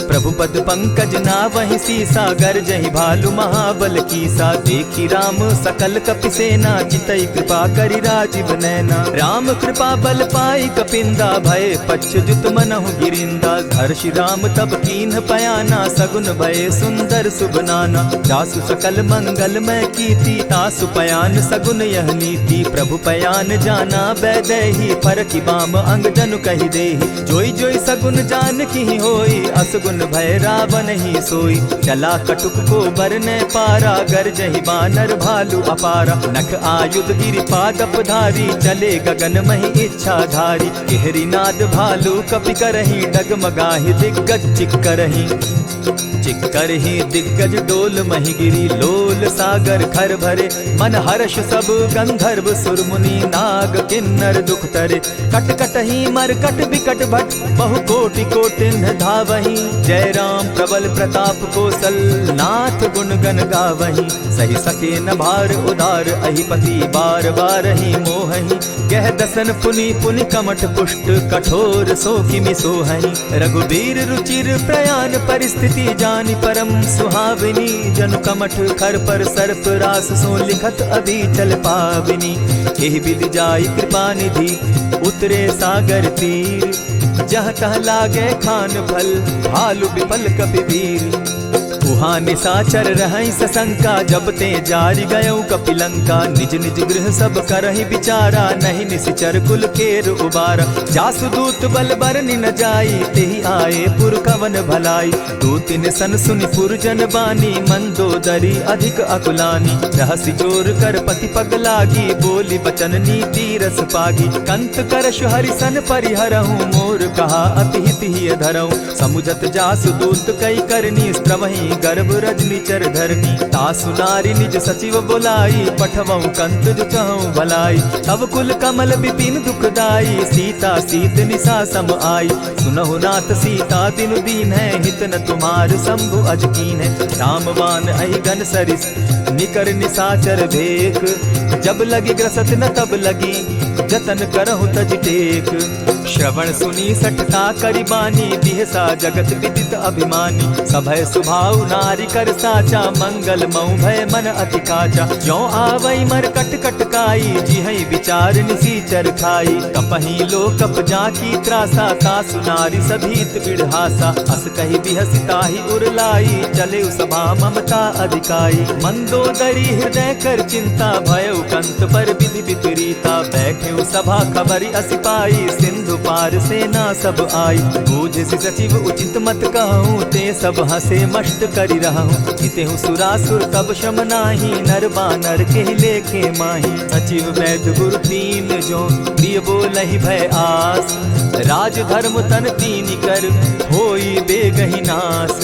प्रभु पद पंकज नावहि सीसा, गरजहि भालु महाबल कीसा। देखि राम सकल कपि सेना, चितई कृपा करि राजिव नैना। राम कृपा बल पाइ कपिंदा, भए पच्छ जुत मनहु गिरिंदा। हरषि राम तब कीन्ह पयाना, सगुन भए सुंदर सुभ नाना। जासु सकल मंगलमय कीति, तासु पयान सगुन यह नीति। प्रभु पयान जाना बैदेही, फरकि बाम अंग जनु कहि देही। जोइ जोइ सगुन जानकिहि होई, असगुन भए रावनहि सोई। चला कटुक को बरनै पारा, गरजहि बानर भालु अपारा। नख आयुध गिरि पादप धारी, चले गगन महि इच्छाधारी। केहरि नाद भालु कपि करहिं, डगमगाहि दिग्गज चिक्करहिं। चिक्करहिं दिग्गज डोलमहि गिरि, लोल सागर खर भरे। मन हरष सब गंधर्व सुर मुनि, नाग किन्नर दुख टरे। कट कटहि मरकट बिकट भट, बहु कोटि कोटिन्ह धावहीं। जय राम प्रबल प्रताप कोसल, नाथ गुन गन गावहीं। सहि सके न भार उदार अहिपति, बार बारहिं मोहहीं। गह दसन पुनि पुनि कमठ पुष्ट, कठोर सो किमि सोहहीं। रघुबीर रुचिर प्रयान परिस्थिति, जानि परम सुहावनी। जनु कमठ खर पर सर्प रास, सो लिखत अभी चल पावनी। एहि विधि जाई कृपा निधि, उतरे सागर तीर। जह तह लागे खान फल, भालु बिपल कपि वीर। उहाँ निसाचर रहइ ससंका, जब ते जारि गयउ कपिलंका। निज निज गृह सब करहि बिचारा, नहीं निसिचर कुल केर उबारा। जासु दूत बल बरनि न जाई, तेहि आए पुर कवन भलाई। दूतिन सन सुनि पुरजन बानी, मंदोदरी अधिक अकुलानी। रहसि जोर कर पति पग लागी, बोलि बचन नीति रस पागी। कंत करषु हरि सन परिहरहु, मोर कहा अति हित हिय धरहु। समुझत जासु दूत कइ करनी, स्रवहि गर्भ रजनी चर धरनी। तासु नारि निज सचिव बोलाई, पठवउ कंत जो चहउ भलाई। तव कुल कमल बिपिन दुखदाई, सीता सीत निसा सम आई। सुनहु नाथ सीता दिनु दीन्है, हित न तुम्हार शंभु अज कीन्है। राम बान अहि गन सरिस निकर निसाचर भेक। जब लगि ग्रसत न तब लगि जतन करहु तजि टेक। श्रवण सुनि सठता करि बानी, बिहसा जगत विदित अभिमानी। सभय सुभाउ नारि कर साचा, मंगल मउ भय मन अति काचा। ज्यों आवइ मरकट कटकाई, जिहइ विचार निसीचर खाई। कपहि लोकप जाकी त्रासा, तासु नारि सभीत बिड़हासा। अस कहि बिहसि ताहि उर लाई, चलेउ सभा ममता अधिकाई। मंदोदरी हृदय कर चिंता, भयउ कंत पर विधि विपरीता। बैठेउ सभा खबरि असि पाई, सिंधु पार सेना सब आई। बूझसि सचिव उचित मत कहउँ, ते सब हँसे मष्ट करि रहउँ। जितेहु सुरासुर तब श्रम नाहीं, नर बानर केहि लेखे माहीं। सचिव वैद गुरु तीन जो, प्रिय बोलहि भय आस। राज धर्म तन तीनि कर, होई बेगहि नास।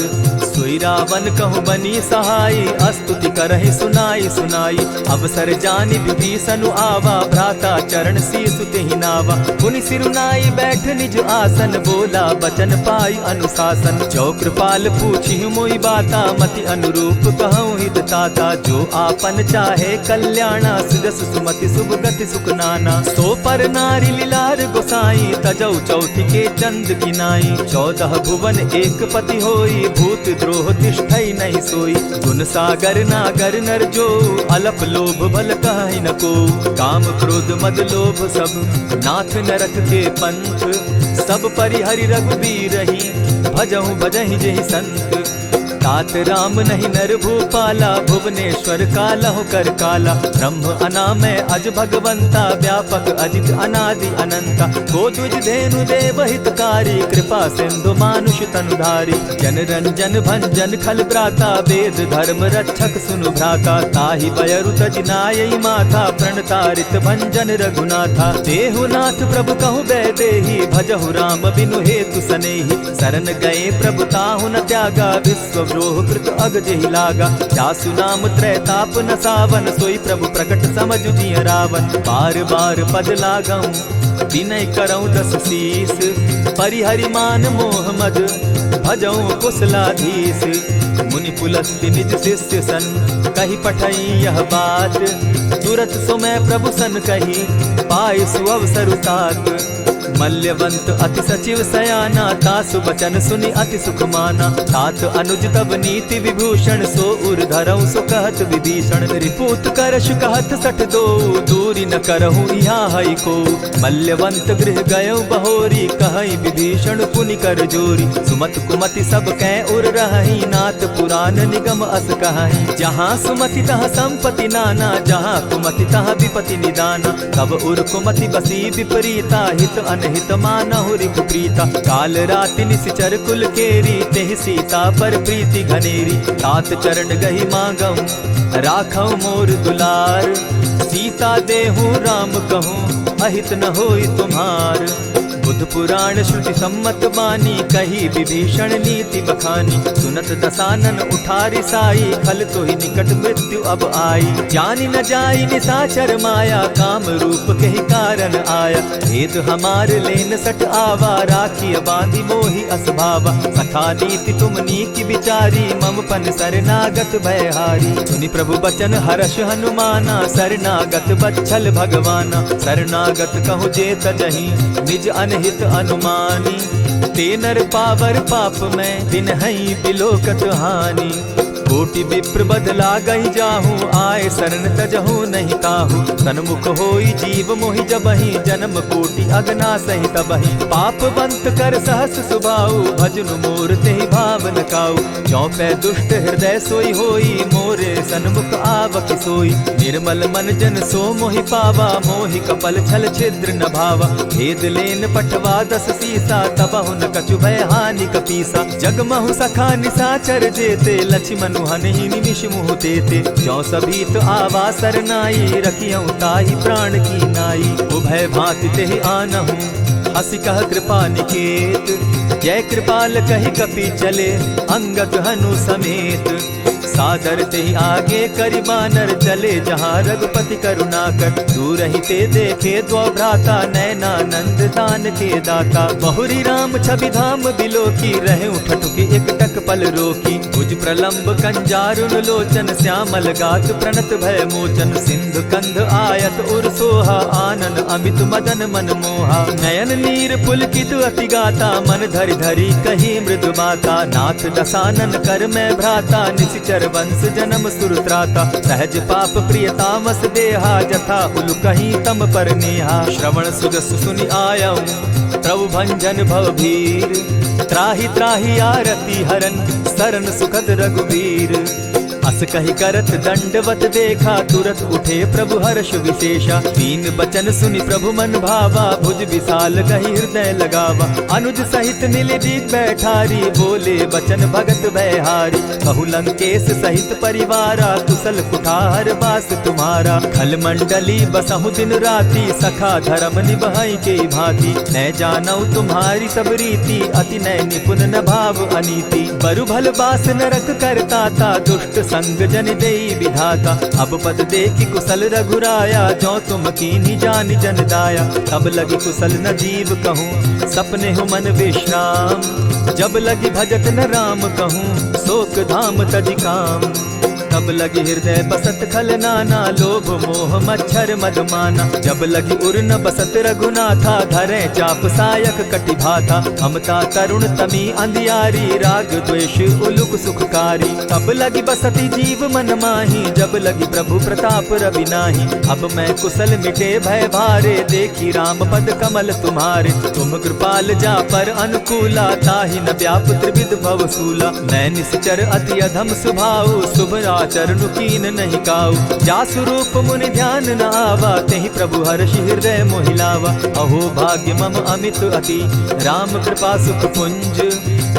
सोई रावन कहु बनी सहाई, अस्तुति करहि सुनाई सुनाई। अवसर जानि विभीषनु आवा, भ्राता चरण सीसु तेहि नावा। पुनि सिरु नाई बैठ निज आसन, बोला बचन पाई अनुशासन। जो कृपाल पूछिहु मोई बाता, मति अनुरूप कहउँ हित ताता। जो आपन चाहे कल्याणा, सुजस सुमति सुभ गति सुख नाना। सो पर नारि लिलार गोसाई, तजउ चौथि के चंद किनाई। चौदह भुवन एक पति होई, भूत द्रोह तिष्ठइ नहीं सोई। गुन सागर नागर नर जो, अलप लोभ भल कहइ न को। काम क्रोध मद लोभ सब, नाथ नरक के पंथ। सब परिहरि रघुबीरहि, भजहु भजहि जेहि संत। तात राम नहीं नर भूपाला, भुवनेश्वर कालहु कर काला। ब्रह्म अनामय अज भगवंता, व्यापक अजित अनादि अनंता। को द्विज धेनु देव हितकारी, कृपा सिंधु मानुष तनुधारी। जन रंजन भंजन खल भ्राता, वेद धर्म रक्षक सुनु भ्राता। ताहि बयरु तजि नायइ माथा, प्रणतारित भंजन रघुनाथा। देहु नाथ प्रभु कहु बैदेही, भजहु राम बिनु हेतु सनेही। सरन गए प्रभु ताहु न त्यागा, विश्वद्रोह कृत अग जेहि लागा। जासु नाम त्रैताप नसावन, सोई प्रभु प्रकट समझु जिय रावन। बार बार पद लागउँ विनय करउँ दस शीस। परिहरि मान मोह मद भजउँ कुशलाधीश। मुनि पुलस्त्य निज शिष्य सन कहि पठई यह बात। तुरत समय प्रभु सन कहि पाइ सुअवसरु तात। मल्यवंत अति सचिव सयाना, तासु बचन सुनि अति सुख माना। तात अनुज तब नीति विभूषण, सो उर धरउँ सो कहत विभीषण। रिपु उत्कर्ष कहत सठ दोउ, दूरि न करहु इहाँ हइको। मल्यवंत गृह गयउ बहोरी, कहइ विभीषण पुनि कर जोरी। सुमत कुमति सब कै उर रहइ, नाथ पुरान निगम अस कहइ। जहाँ सुमति तहाँ संपति नाना, जहाँ कुमति तहाँ विपति निदाना। तब उर कुमति बसी विपरीता, हित अनहित मानहु रिपु प्रीता। काल राति निसिचर कुल केरी, तेहि सीता पर प्रीति घनेरी। तात चरण गहि मागउँ राखउ मोर दुलार, सीता देहु राम कहूँ अहित न होई तुम्हार। बुध पुराण श्रुति सम्मत बानी, कही विभीषण नीति बखानी। सुनत दसानन उठारि साई, खल तोहि निकट मृत्यु अब आई। जानि न जाई निसाचर माया, काम रूप केहि कारण आया। भेद हमार लेन सठ आवा, राखिय बाँधि मोहि अस भावा। सखा नीति तुम नीक बिचारी, मम पन सरनागत भय हारी। सुनि प्रभु बचन हरष हनुमाना, सरनागत बच्छल भगवाना। सरनागत कहु जे तजहि निज अनहित अनुमानी। ते नर पावर पाप में तिनहइ बिलोकत हानि। कोटि विप्र बध लागहि जाहु, आए सरन तजहु नहि ताहु। सनमुख होइ जीव मोहि जबहिं, जनम कोटि अगनासहि तबहिं। पाप बंत कर सहस सुभाउ, भजनु मोर तेहि भाव न काउ। जौ पै दुष्ट हृदय सोइ होइ, मोरे सनमुख आवकि सोइ। निर्मल मन जन सो मोहि पावा, मोहि कपल छल छिद्र न भावा। भेद लेन पठवा दस सीसा, तबहु न कछु भय हानि कपीसा। जग महु सखा निसाचर जेते, लछिमनु हनहि निमिष मुहु तेते। जौ सभीत आवा सरनाई, रखियौ ताहि प्राण की नाई। उभय भाँति तेहि आनहु, हँसि कह कृपा निकेत। जय कृपाल कहि कपि चले, अंगद हनु समेत। सादर तेहि आगे करि बानर, चले जहाँ रघुपति करुणाकर। दूरहिं ते देखे द्वौ भ्राता, नयनानंद दानके दाता। बहुरि राम छवि धाम बिलोकी, रहउ ठठुकि एकटक पल रोकी। भुज प्रलंब कंजारुन लोचन, श्यामल गात प्रणत भय मोचन। सिंधु कंध आयत उर सोहा, आनन अमित मदन मन मोहा। नयन नीर पुलकित अति गाता, मन धरि धरि कही मृदु बाता। नाथ दसानन कर मैं भ्राता, निसिचर वंस जनम सुर त्राता। सहज पाप प्रिय तामस देहा, जथा उलु कहीं तम पर नेहा। श्रवण सुजस सुनि आयउ प्रभु भंजन भव भीर। त्राहि त्राहि आरती हरन, सरन सुखद रघुबीर। अस कहि करत दंडवत देखा, तुरत उठे प्रभु हर्ष विशेषा। दीन बचन सुनि प्रभु मन भावा, भुज विशाल गहि हृदय लगावा। अनुज सहित मिलि दीख बैठारी, बोले बचन भगत भयहारी। कहु लंकेश सहित परिवारा, कुशल कुठार बास तुम्हारा। खल मंडली बसहु दिन राती, सखा धरम निबहइ केइ भाँति। नय जानउ तुम्हारी सब रीति, अति नय निपुन न भाव अनीति। बरु भल बास नरक करता ता, दुष्ट संग जनि देई विधाता। अब पद देखि कुसल रघुराया, जौ तुम कीन्ही जानि जन दाया। तब लगी कुसल न जीव कहूँ, सपनेहु मन विश्राम। जब लगी भजत न राम कहूँ, सोक धाम तजि काम। तब लगी हृदय बसत खल नाना, लोभ मोह मच्छर मद माना। जब लगी उर न बसत रघुनाथा, धरें चाप सायक कटि भाथा। ममता तरुण तमी अंधियारी, राग द्वेष उलुक सुखकारी। तब लगी बसति जीव मन माही, जब लगी प्रभु प्रताप रवि नाही। अब मैं कुसल मिटे भय भारे, देखि राम पद कमल तुम्हारे। तुम कृपाल जा पर अनुकूला, ताहि न व्याप त्रिविध भव सूला। मैं निश्चर अति अधम सुभाऊ, शुभ आचरण कीन नहीं काऊ। जासु रूप मुनि ध्यान न आवा, तेहि प्रभु हर्षि हृदय मोहि लावा। अहो भाग्य मम अमित अति, राम कृपा सुख पुंज।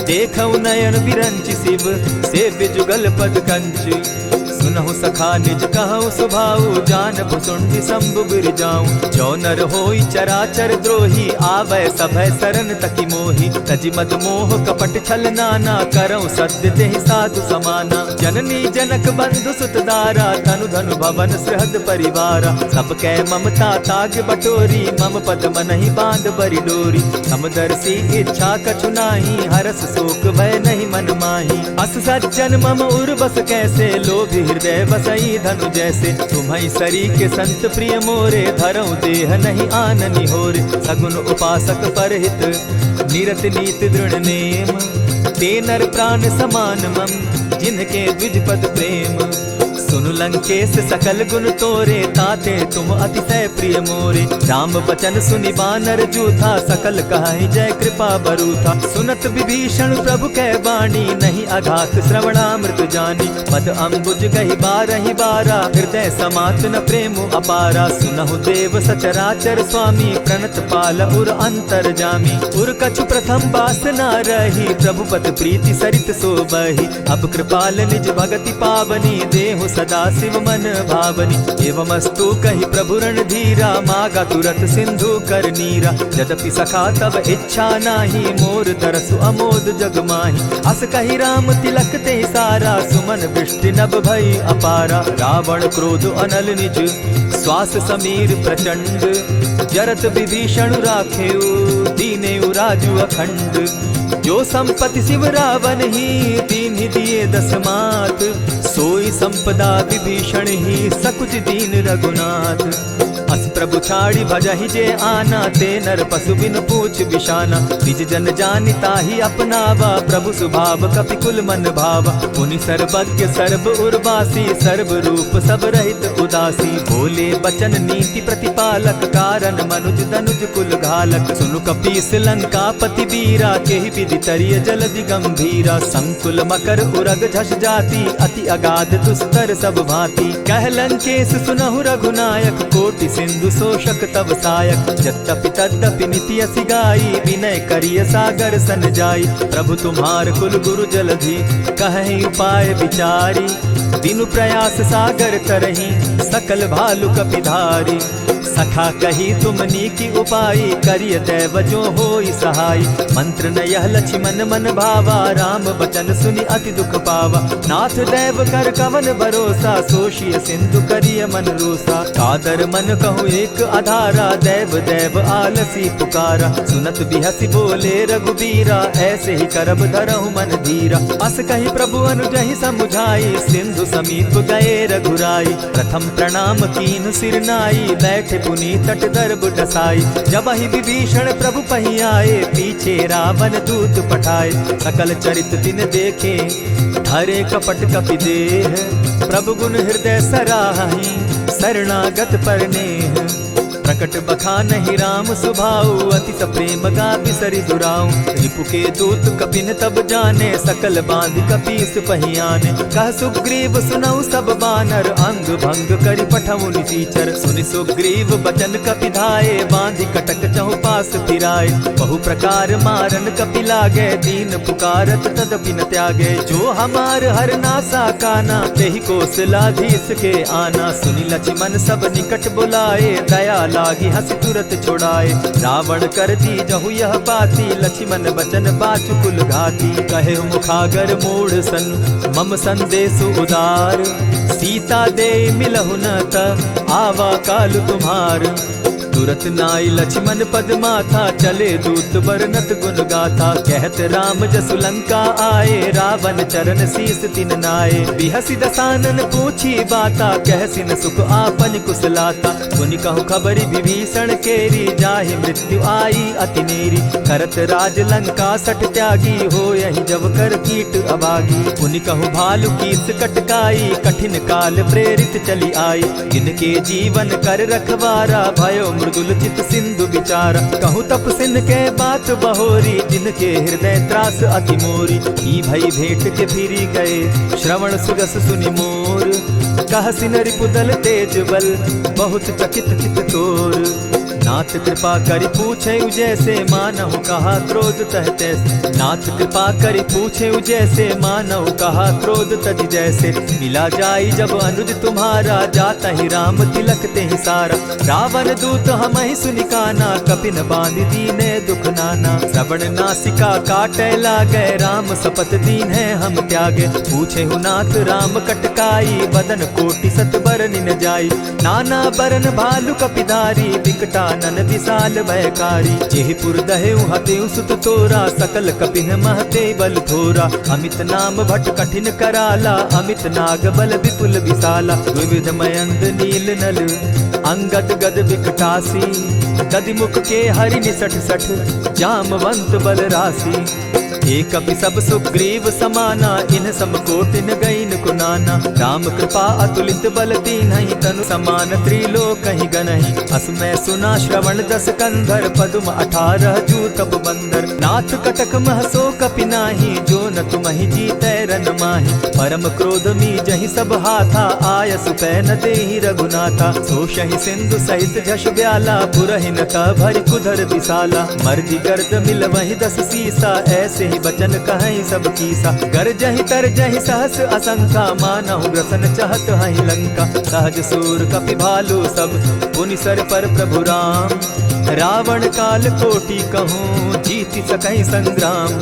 देखउ नयन विरंचि शिव, सेव्य जुगल पद कंच। सुनहु सखा निज कहउ सुभाऊ, जान भुसुंडि शंभु गिरि जाऊ। जो नर होई चराचर द्रोही, आवै सभय सरन तकि मोही। तजि मद मोह कपट छल नाना, करउ सत्य तेहि साधु समाना। जननी जनक बंधु सुत दारा, तनु धनु भवन सृहद परिवारा। सब कै ममता ताग बटोरी, मम पद मनहि बांध बरि डोरी। समदर्शी इच्छा कछु नाही, हरस शोक भय नहीं मन माही। अस सज्जन मम उर बस कैसे, लोभी हृदय बसई धनु जैसे। तुम्हई सरीके संत प्रिय मोरे, धरउ देह नहीं आन निहोरे। सगुन उपासक परहित निरत नीति दृढ़ नेम। ते नर प्राण समान मम, जिनके द्विज पद प्रेम। सुनु लंकेश सकल गुन तोरे, ताते तुम अतिशय प्रिय मोरे। राम वचन सुनि बानर जूथा, सकल कहहि जय कृपा बरूथा। सुनत विभीषण प्रभु कै बाणी, नहीं अघात श्रवणामृत जानी। पद अम्बुज गहि बारहि बारा, हृदय समात न प्रेम अपारा। सुनहु देव सचराचर स्वामी, प्रणत पाल उर अंतरजामी। उर कछु प्रथम बास ना रही, प्रभु पद प्रीति सरित सो बही। अब कृपाल निज भगति पावनी, देहु सदा शिव मन भावनी। एवमस्तु कहि प्रभु रणधीरा, मागा तुरत सिंधु कर नीरा। यद्यपि सखा तब इच्छा नाही, मोर तरसु अमोद जग माही। अस कहि राम तिलक तेहि सारा, सुमन वृष्टि नभ भई अपारा। रावण क्रोध अनल निज, श्वास समीर प्रचंड। जरत विभीषण राखेउ, दीनेउ राजु अखंड। जो संपत्ति शिव रावनहि, दीन्हि दिए दस मात। सोई संपदा विभीषण ही सकुच दीन रघुनाथ। अस प्रभु छाड़ी भजहि जे आना, ते नर पसु बिनु पूछ बिसाना। निज जन जानि ताहि अपनावा, प्रभु सुभाव कपि कुल मन भावा। पुनि सर्वज्ञ सर्व उर्वासी, सर्व रूप सब रहित उदासी। बोले बचन नीति प्रतिपालक, कारण मनुज दनुज कुल घालक। सुनु कपीस लंकापति वीरा, केहि विधि तरिय जलधि गंभीरा। संकुल मकर उरग झस जाति, अति अगाध दुस्तर सब भाँति। कह लंकेस सुनहु रघुनायक, कोटि सिंधु शोषक तव सायक। यद्यपि तद्यपि नीति असि गाई, विनय करिय सागर सन जाई। प्रभु तुम्हार कुल गुरु जलधि, कहहि उपाय विचारी। दीनु प्रयास सागर तरही, सकल भालु कपि धारी। सखा कही तुम नीकि उपाई, करिय दैव जो होई सहाई। मंत्र न यह लछिमन मन भावा, राम बचन सुनि अति दुख पावा। नाथ दैव कर कवन भरोसा, सोषिय सिंधु करिय मन रोसा। कादर मन कहु एक अधारा, दैव दैव आलसी पुकारा। सुनत बिहसि बोले रघुबीरा, ऐसे ही करब धरहु मन धीरा। अस कहि प्रभु अनुजहि समुझाई, सिंधु समीप गए रघुराई। प्रथम प्रणाम कीन्ह सिर नाई, बैठे पुनि तट दर्ब डसाई। जबहि विभीषण प्रभु पहि आए, पीछे रावण दूत पठाए। सकल चरित तिन देखे, धरे कपट कपि देह। प्रभु गुन हृदय सराहहि, शरणागत पर नेह। प्रकट बखानहि राम सुभाऊ, अति सप्रेम गा बिसरि दुराऊ। रिपु के दूत कपिन तब जाने, सकल बाँधि कपीस पहि आने। कह सुग्रीव सुनउ सब बानर, अंग भंग करि पठउँ निसीचर। सुनि सुग्रीव बचन कपि धाए, बाँधि कटक चहुँपास फिराए। बहु प्रकार मारन कपि लागे, दीन पुकारत तदपि न त्यागे। जो हमार हर नासा काना, तेहि कोसलाधीस के आना। सुनि लछिमन सब निकट बुलाए, दया लागि हँसि तुरत छुड़ाए। रावण कर दीजहु यह पाती, लछिमन बचन बाचु कुल घाती। कहेउ मुखागर मूढ़ सन, मम संदेसु उदार। सीता देइ मिलहु न त, आवा काल तुम्हार। तुरत नाइ लछिमन पद माथा, चले दूत बरनत गुन गाथा। कहत राम जसु लंका आए, रावण चरण सीस तिन नाए। बिहसि दसानन पूछी बाता, कहसि न सुख आपनि कुसलाता। सुनि कहु खबरि विभीषण केरी, जाहि मृत्यु आई अति नेरी। करत राज लंका सठ त्यागी, होयहि जव कर कीट अभागी। पुनि कहु भालु कीस कटकाई, कठिन काल प्रेरित चलि आई। जिनके जीवन कर रखवारा, भयो मृदुल चित सिंधु बिचारा। कहु तप सिन के बात बहोरी, जिनके हृदय त्रास अति मोरी। की भई भेंट के फिरि गए, श्रवण सुजस सुनि मोर। कहसि न रिपुदल तेज बल, बहुत चकित चित तोर। नाथ कृपा करि पूछेउ जैसे, मानहु कहा क्रोध तह तैसे। नाथ कृपा करि पूछेउ जैसे, मानहु कहा क्रोध तजि जैसे। मिला जाई जब अनुज तुम्हारा, जातहि राम तिलक तेहि सारा। रावण दूत हमहि सुनि काना, कपिन बाँधि दीन्हे दुख नाना। श्रवण नासिका काटै लागै, राम सपथ दीन्हे हम त्यागे। पूछेहु नाथ राम कटकाई, बदन कोटि सत बरनि न जाई। नाना बरन भालु कपिधारी, बिकटानन बिसाल भयकारी। जेहि पुर दहेउ हतेउ सुत तोरा, सकल कपिन महते बल थोरा। अमित नाम भट कठिन कराला, अमित नाग बल बिपुल बिसाला। द्विविध मयंद नील नल, अंगद गद बिकटासी। दधि मुख के हरि निसठ सठ, जामवंत बल रासी। ए कपि सब सुग्रीव समाना, इन्ह सम कोटि न गइन को नाना। राम कृपा अतुलित बल कीन्हैं, तनु समान त्रिलोकहि गनहि। अस मै सुना श्रवण दस कंधर, पदुम अठारह जूतप बंदर। नाथ कटक मह सो कपि नाहीं, जो न तुमहि जीतै रन माहीं। परम क्रोध मीजहि सब हाथा, आयसु पै न देहीं रघुनाथा। सोषहि सिंधु सहित झस ब्याला, पुरहिन तह भरि कुधर बिसाला। मरजि गर्द मिलवहिं दस सीसा, ऐसेहि बचन कहैं सब कीसा। गरजहिं तरजहिं सहस असंखा, मानहु ग्रसन चहत हहिं लंका। सहज सूर कपि भालु सब, पुनि सर पर प्रभु राम। रावण काल कोटि कहूँ, जीति सकहिं संग्राम।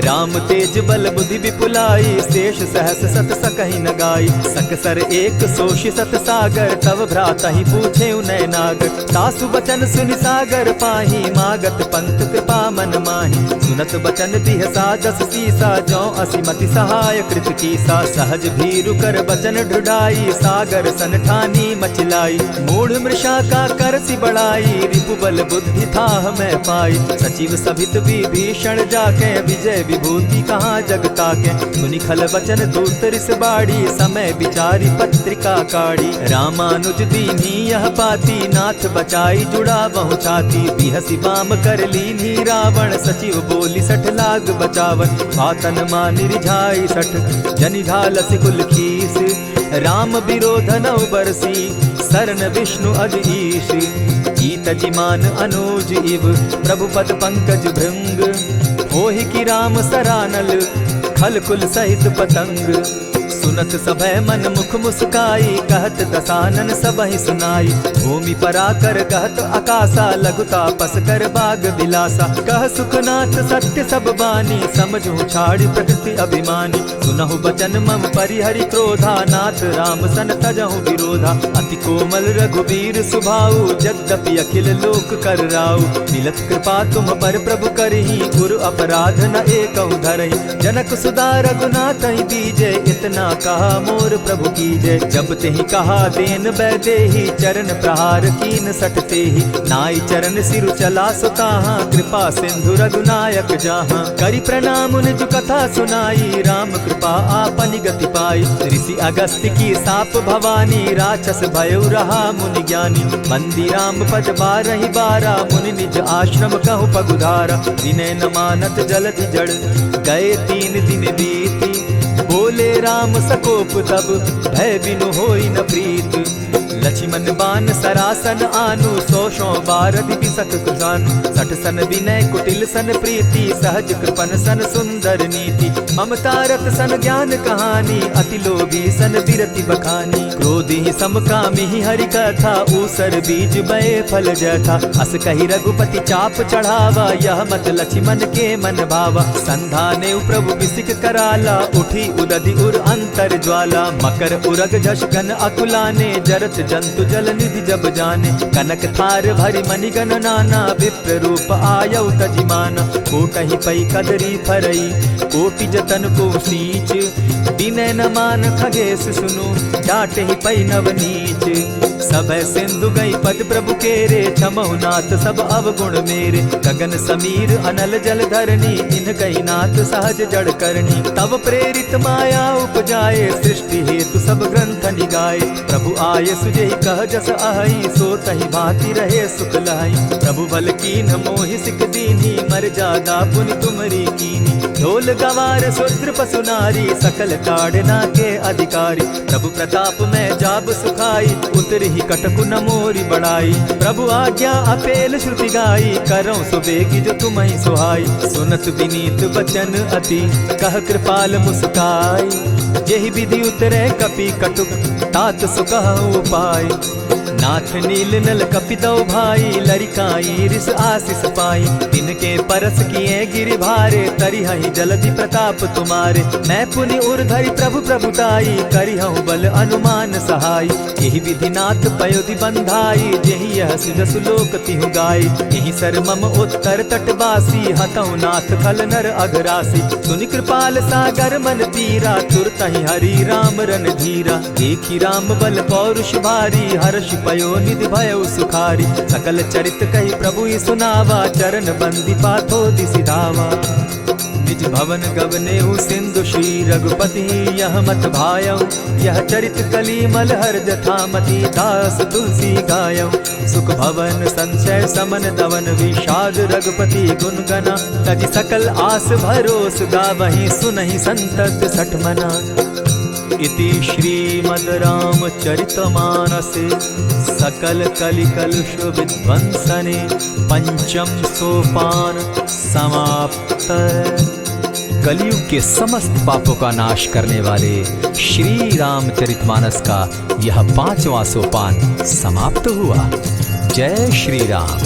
राम तेज बल बुद्धि विपुलाई, शेष सहस सत सकहि न गाई। सकसर एक सोषि सत सागर, तव भ्रातहि पूछेउ नय नागर। तासु बचन सुनि सागर पाही, मागत पंथ कृपा मन माही। सुनत बचन बिहसा दस सीसा, जौं असि मति सहाय कृत कीसा। सहज भीरु कर बचन ढुढाई, सागर सन ठानी मचि लाई। मूढ़ मृषा का करसि बड़ाई, रिपु बल बुद्धि थाह मय पाई। सचिव सभित विभीषण जाके, विजय विभूति कहाँ जग ताके। सुनि खल बचन दूत रिस बाढ़ी, समय विचारि पत्रिका काढ़ी। रामानुज दीन्ही यह पाती, नाथ बचाई जुड़ावहु छाती। बिहसि बाम कर लीन्ही रावण, सचिव बोलि सठ लाग बचावन। बातन मानि रिझाई सठ, जनि घालसि कुल खीस। राम विरोधनउ बरसी, सरन विष्णु अज ईश। की तजि मान अनुज इव, प्रभु पद पंकज भृंग। होहि कि राम सरानल, खल कुल सहित पतंग। सुनत सभय मन मुख मुस्काई, कहत दसानन सबहि सुनाई। भूमि पराकर कहत अकासा, लघु तापस कर बाग बिलासा। कह सुखनाथ सत्य सब बानी, समझहु छाड़ि प्रकृति अभिमानी। सुनहु बचन मम परिहरि क्रोधा, नाथ राम सन तजहु विरोधा। अति कोमल रघुबीर सुभाऊ, जद्यपि अखिल लोक कर राऊ। मिलत कृपा तुम पर प्रभु करही, गुरु अपराध न एकहु धरही। जनक सुधा रघुनाथहि दीजे, इतना कहा मोर प्रभु कीजे। जब तेहि कहा दीन वैदेही, चरण प्रहार कीन सठ तेहि। नाई चरण सिरु चला सो ताहा, कृपा सिंधु रघुनायक जाहा। करि प्रणाम निज कथा सुनाई, राम कृपा आपनि गति पाई। ऋषि अगस्त्य की साप भवानी, राक्षस भयउ रहा मुनि ज्ञानी। बंदी राम पद बारहि बारा, मुनि निज आश्रम कहु पगुधारा। विनय न मानत जलधि जड़, गए तीन दिन बीती। बोले राम सकोप तब, भय बिनु होई न प्रीत। लछिमन बान सरासन आनु, सौ सौ बारदि बिसक कुजानु। सठ सन विनय कुटिल सन प्रीति, सहज कृपन सन सुंदर नीति। ममता रत सन ज्ञान कहानी, अति लोभी सन बिरति बखानी। क्रोधि सम कामिहि हरि कथा, ऊसर बीज बए फल जथा। अस कहि रघुपति चाप चढ़ावा, यह मत लछिमन के मन भावा। संधानेउ प्रभु बिसिक कराला, उठी उदधि उर अंतर ज्वाला। मकर उरग झस गन अकुलाने, जरत जंतु जल निधि जब जाने। कनक थार भरि मनि गन नाना, विप्र रूप आयउ तजि माना। कोटहि पै कदरी फरई, कोटि जतन को सींच। विनय न मान खगेस सुनु, डांटहि पै नव नीच। सभय सिंधु गई पद प्रभु केरे, क्षमहु नाथ सब अवगुण मेरे। गगन समीर अनल जल धरनी, इनकहि नाथ सहज जड़ करनी। तव प्रेरित माया उपजाए, सृष्टि हेतु सब ग्रंथ निगाए। प्रभु आय सुजेहि कह जस अहई, सो तहि भांति रहे सुख लहई। प्रभु बल कीन्ह मोहि सिख दीन्ही, मर्जादा पुनि तुमरी कीन्ही। ढोल गवार शूद्र पसु नारी, सकल ताड़ना के अधिकारी। प्रभु प्रताप मय जाब सुखाई, उतरहि कटकु न मोरि बड़ाई। प्रभु आज्ञा अपेल श्रुति गाई, करौं सो बेगि जो तुमहि सोहाई। सुनत विनीत बचन अति, कह कृपाल मुसुकाई। जेहि विधि उतरे कपि कटुक, तात सो कहउँ उपाय। नाथ नील नल कपि दउ भाई, लरिकाई रिस आसिस पाई। तिनके परस किए गिरि भारे, तरिहहि जलधि प्रताप तुम्हारे। मैं पुनि उर धरि प्रभु प्रभुताई, करिहउँ बल अनुमान सहाई। एहि विधि नाथ पयोधि बंधाई, जेहि यह सुजसु लोक तिहु गाई। एहि सर मम उत्तर तट बासी, हतहु नाथ खल नर अघरासी। सुनि कृपाल सागर मन पीरा, तुरतहि हरि राम रणधीरा। देखि राम बल पौरुष भारी, हरषि पयो निधि भयउ सुखारी। सकल चरित कहि प्रभु ही सुनावा, चरण बंदि पाथो दिसि धावा। निज भवन गवनेउ सिंधु श्री रघुपति, यह मत भायउ यह चरित कलि मल हर जथा मति। दास तुलसी गायउ सुख भवन संचय समन दवन, विषाद रघुपति गुन गना। तजि सकल आस भरोस, गावहिं सुनहिं संतत सठ मना। इति श्रीमद् रामचरितमानसे सकल कलि कलुष विध्वंसने पंचम सोपान समाप्त। कलयुग के समस्त पापों का नाश करने वाले श्री रामचरितमानस का यह पांचवा सोपान समाप्त हुआ। जय श्री राम।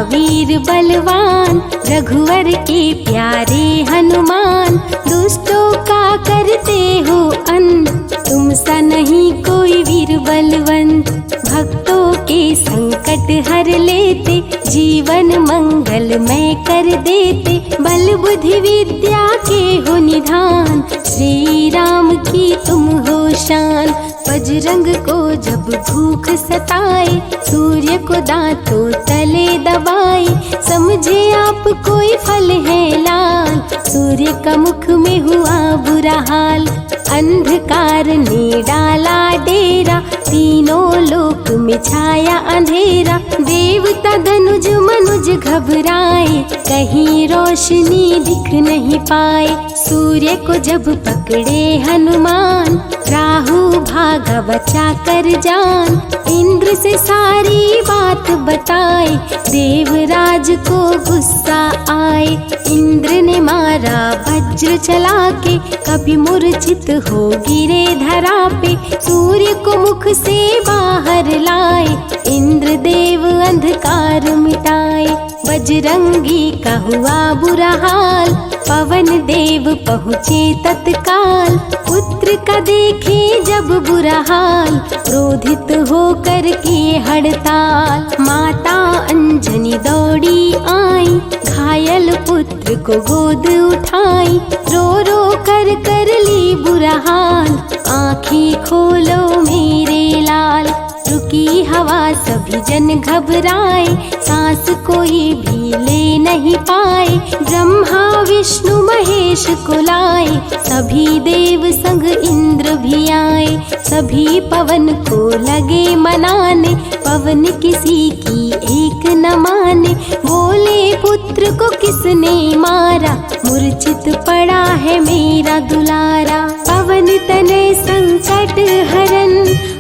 वीर बलवान रघुवर के प्यारे हनुमान, दुष्टों का करते हो अंत, तुम सा नहीं कोई वीर बलवंत। भक्तों के संकट हर लेते, जीवन मंगलमय कर देते, बल बुद्धि विद्या के हो निधान, श्री राम की तुम हो शान। बजरंग को जब भूख सताए, सूर्य को दांतों तले दबाए, समझे आप कोई फल है लाल, सूर्य का मुख में हुआ बुरा हाल। अंधकार ने डाला डेरा, तीनों लोक में छाया अंधेरा, देवता धनुज मनुज घबराए, कहीं रोशनी दिख नहीं पाए। सूर्य को जब पकड़े हनुमान, राहु भागा बचा कर जान, इंद्र से सारी बात बताए, देवराज को गुस्सा आए। इंद्र ने मारा वज्र चला के, कपि मूर्छित हो गिरे धरा पे, सूर्य को मुख से बाहर लाए, इंद्र देव अंधकार मिटाए। बजरंगी का हुआ बुरा हाल, पवन देव पहुँचे तत्काल, पुत्र का देखे जब बुरा हाल, क्रोधित होकर किए हड़ताल। माता अंजनी दौड़ी आई, घायल पुत्र को गोद उठाई, रो रो कर कर ली बुरा हाल, आँखें खोलो मेरे लाल। रुकी हवा सभी जन घबराए, सांस कोई भी ले नहीं पाए। ब्रह्मा विष्णु महेश को लाए, सभी देव संग इंद्र भी आए। सभी पवन को लगे मनाने, पवन किसी की एक न माने। बोले पुत्र को किसने मारा, मूर्छित पड़ा है मेरा दुलारा। पवन तनय संकट हरन,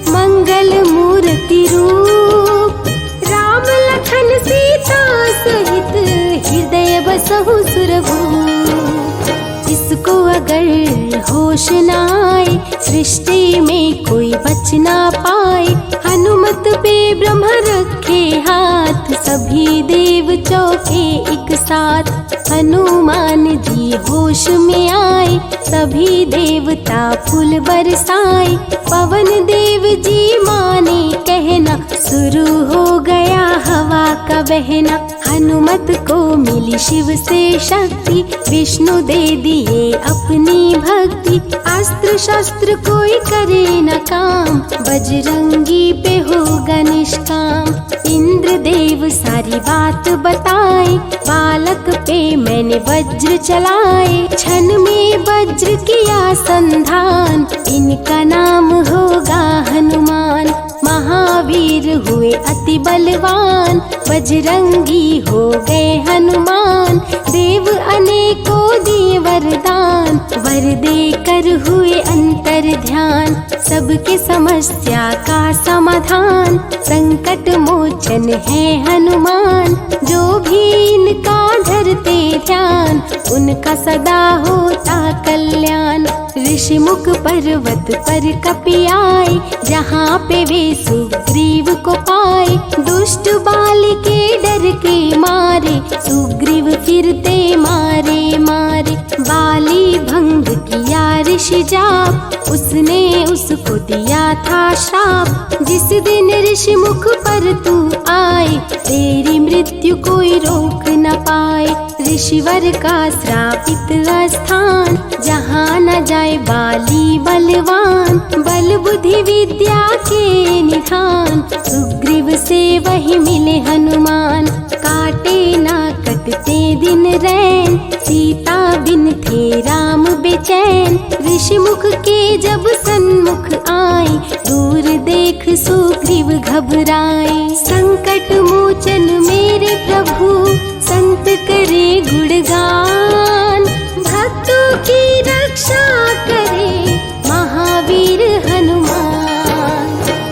मंगल मूर्ति रूप, राम लखन सीता सहित, हृदय बसहु सुरभूप। इसको अगर होश न आए, सृष्टि में कोई बच ना पाए। हनुमत पे ब्रह्म रखे हाथ, सभी देव चौंके एक साथ। हनुमान जी होश में आए, सभी देवता फूल बरसाए। पवन देव जी माने कहना, शुरू हो गया हवा का बहना। हनुमत को मिली शिव से शक्ति, विष्णु दे दिए अपनी भक्ति। अस्त्र शस्त्र कोई करे न काम, बजरंगी पे होगा निष्काम। इंद्र देव सारी बात बताए, बालक पे मैंने वज्र चलाए। क्षण में वज्र किया संधान, इनका नाम होगा हनुमान। महावीर हुए अति बलवान, बजरंगी हो गए हनुमान। देव अनेकों दिए वरदान, वर देकर हुए अंतर ध्यान। सबके समस्या का समाधान, संकट मोचन है हनुमान। जो भी इनका धरते ध्यान, उनका सदा होता कल्याण। ऋषिमुख पर्वत पर कपि आए, जहाँ पे वे सुग्रीव को पाए। दुष्ट बाली के डर के मारे, सुग्रीव फिरते मारे मारे। बाली भंग किया ऋषि जाप, उसने उसको दिया था श्राप। जिस दिन ऋषि मुख पर तू आए, तेरी मृत्यु कोई रोक न पाए। ऋषिवर का श्रापित स्थान, जहाँ न जाए बाली बलवान। बल बुद्धि विद्या के निधान, सुग्रीव से वही मिले हनुमान। काटे ना कटते दिन रैन, सीता बिन थे राम बेचैन। ऋषि मुख के जब सन्मुख आए, दूर देख सुग्रीव घबराए। संकट मोचन मेरे प्रभु, संत करे गुणगान। भक्तों की रक्षा करे महावीर हनुमान।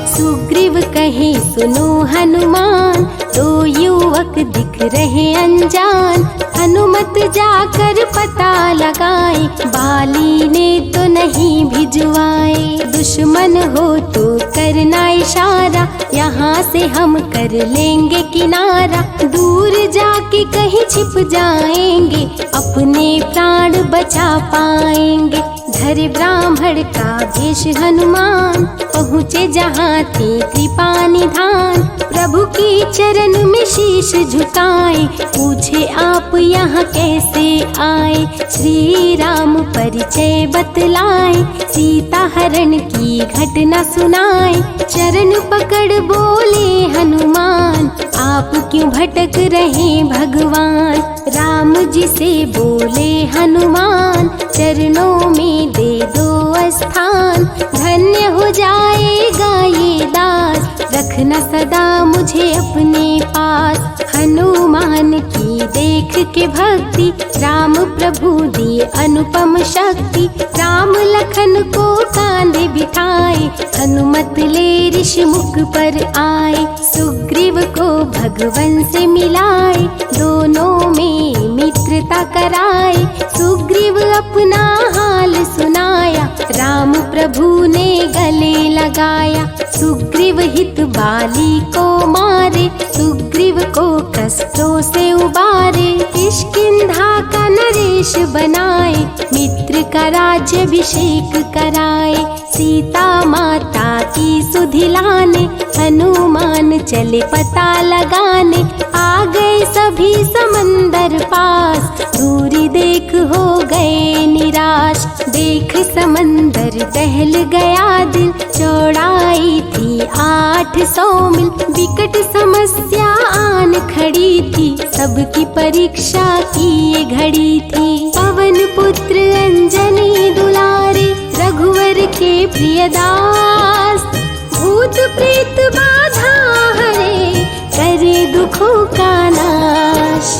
सुग्रीव कहे सुनो हनुमान, दो युवक दिख रहे अनजान। हनुमत जाकर पता लगाए, बाली ने तो नहीं भिजवाए। दुश्मन हो तो करना इशारा, यहाँ से हम कर लेंगे किनारा। दूर जाके कहीं छिप जाएंगे, अपने प्राण बचा पाएंगे। धरे ब्राह्मण का भेष हनुमान, पहुँचे जहाँ थे कृपा निधान। प्रभु के चरण में शीश झुकाए, पूछे आप यहाँ कैसे आए। श्री राम परिचय बतलाए, सीता हरण की घटना सुनाए। चरण पकड़ बोले हनुमान, आप क्यों भटक रहे भगवान। राम जी से बोले हनुमान, चरणों में दे दो स्थान। धन्य हो जाएगा ये दास, रखना सदा मुझे अपने पास। हनुमान की देख के भक्ति, राम प्रभु दिए अनुपम शक्ति। राम लखन को कांधे बिठाए, हनुमत ले ऋषि मुख पर आए। सुग्रीव को भगवन से मिलाए, दोनों में मित्रता कराए। सुग्रीव अपना हाल सुनाया, राम प्रभु ने गले लगाया। सुग्रीव हित बाली को मारे, सुग्रीव को कष्टों से उबारे। किष्किंधा का नरेश बनाए, मित्र का राज्याभिषेक कराए। सीता माता की सुधि लाने, हनुमान चले पता लगाने। आ गए सभी समंदर पास, दूरी देख हो गए निराश। देख समंदर दहल गया दिल, चौड़ाई थी आठ सौ मील। विकट समस्या आन खड़ी थी, सबकी परीक्षा की ये घड़ी थी। पवन पुत्र अंजनी दुलारे, रघुवर के प्रिय दास। भूत प्रेत बाधा हरे, करे दुखों का नाश।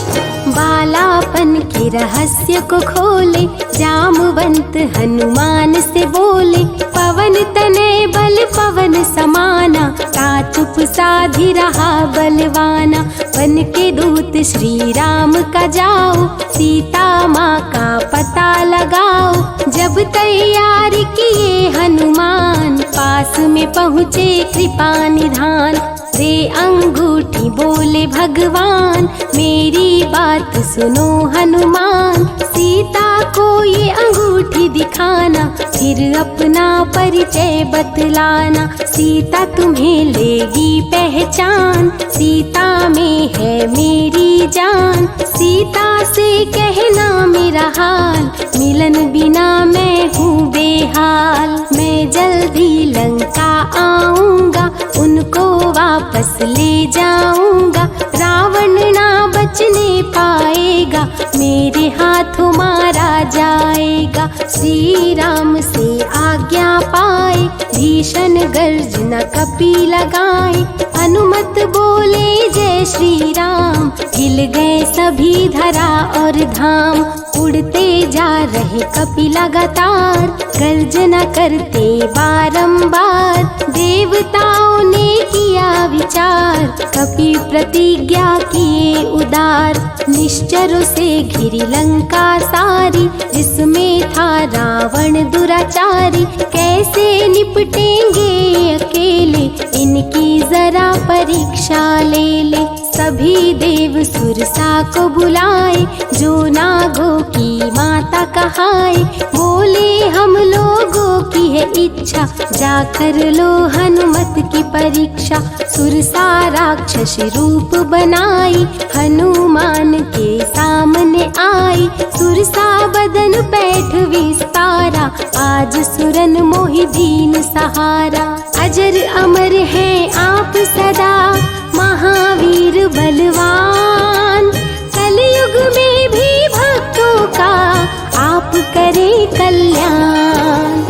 बालापन के रहस्य को खोले, जामवंत हनुमान से बोले। पवन तनय बल पवन समाना, ता चुप साधि रहा बलवाना। बन के दूत श्री राम का जाओ, सीता माँ का पता लगाओ। जब तैयार किए हनुमान, पास में पहुँचे कृपा निधान। दे अंगूठी बोले भगवान, मेरी बात सुनो हनुमान। सीता को ये अंगूठी दिखाना, फिर अपना परिचय बतलाना। सीता तुम्हें लेगी पहचान, सीता में है मेरी जान। सीता से कहना मेरा हाल, मिलन बिना मैं हूँ बेहाल। मैं जल्दी लंका आऊँगा, उनको वापस ले जाऊँगा। रावण ना बचने पाएगा, मेरे हाथों मारा जाएगा। श्री राम से आज्ञा पाए, भीषण गर्जना कपि लगाए। हनुमत बोले जय श्री राम, हिल गए सभी धरा और धाम। उड़ते जा रहे कपि लगातार, गर्जना करते बारंबार। देवताओं ने किया विचार, कपि प्रतिज्ञा किए उदार। निश्चरों से घिरी लंका सारी, जिसमें था रावण दुराचारी। कैसे निपटेंगे अकेले, इनकी जरा परीक्षा ले ले। सभी देव सुरसा को बुलाए, जो नागों की माता कहाए। बोले हम लोगों की है इच्छा, जाकर लो हनुमत की परीक्षा। सुरसा राक्षस रूप बनाई, हनुमान के सामने आई। सुरसा बदन पैठ विस्तारा, आज सुरन मोहि दीन सहारा। अजर अमर हैं आप सदा, महावीर बलवान। कलयुग में भी भक्तों का आप करें कल्याण।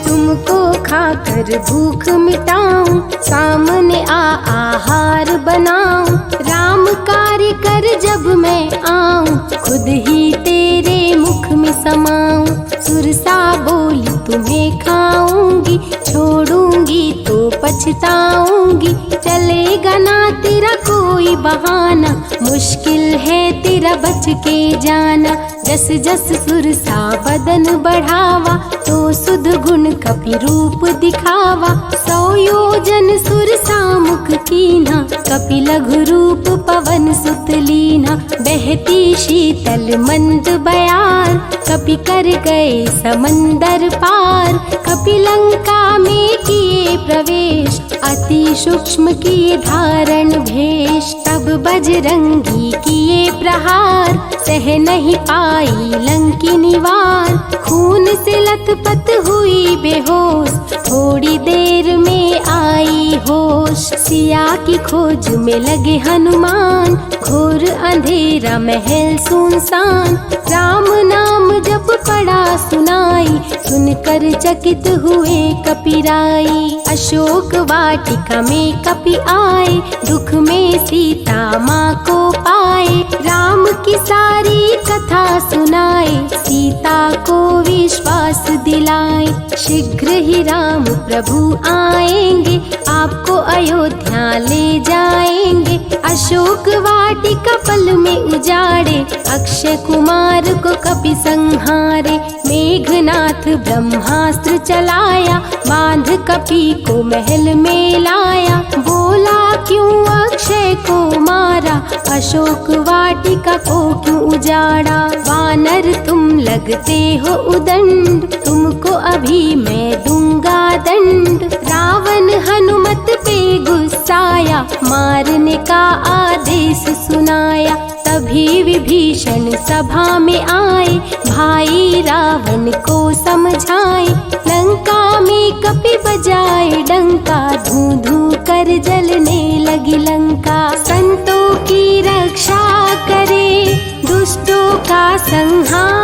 तुमको खाकर भूख मिटाऊं, सामने आ आहार बनाऊं। राम कार्य कर जब मैं आऊं, खुद ही तेरे मुख में समाऊं। सुरसा बोली तुम्हें खाऊंगी, छोड़ूंगी तो पछताऊंगी। चलेगा ना तेरा कोई बहाना, मुश्किल है तेरा बच के जाना। जस जस सुरसा बदन बढ़ावा, तो सुध गुण कपि रूप दिखावा। सौ योजन सुरसा मुख कीन्हा, कपि लघु रूप पवन सुत लीन्हा। बहती शीतल मंद बयार, कपि कर गए समंदर पार। कपि लंका में किए प्रवेश, अति सूक्ष्म किए धारण भेष। तब बजरंगी किए प्रहार, सह नहीं पाई लंकिनी वार। खून से लथपथ हुई बेहोश, थोड़ी देर में आई होश। सिया की खोज में लगे हनुमान, घोर अंधेरा महल सुनसान। राम नाम जप पड़ा सुनाई, सुनकर चकित हुए कपिराई। अशोक वाटिका में कपि आए, दुख में सीता माँ को पाए। राम की सारी कथा सुनाए, सीता को विश्वास दिलाए। शीघ्र ही राम प्रभु आएंगे, आपको अयोध्या ले जाएंगे। अशोक वाटिका पल में उजाड़े, अक्षय कुमार को कपि संहारे। मेघनाथ ब्रह्मास्त्र चलाया, बांध कपि को महल में लाया। बोला, क्यों अक्षय को मारा, अशोक वाटिका को क्यों उजाड़ा। वानर तुम लगते हो उदंड, तुमको अभी मैं दूंगा दंड। रावण हनुमत पे गुस्साया, मारने का आदेश सुनाया। तभी विभीषण सभा में आए, भाई रावण को समझाए। लंका में कपि बजाए डंका, धूं धूं कर जलने लगी लंका। संतों की रक्षा करे, दुष्टों का संहार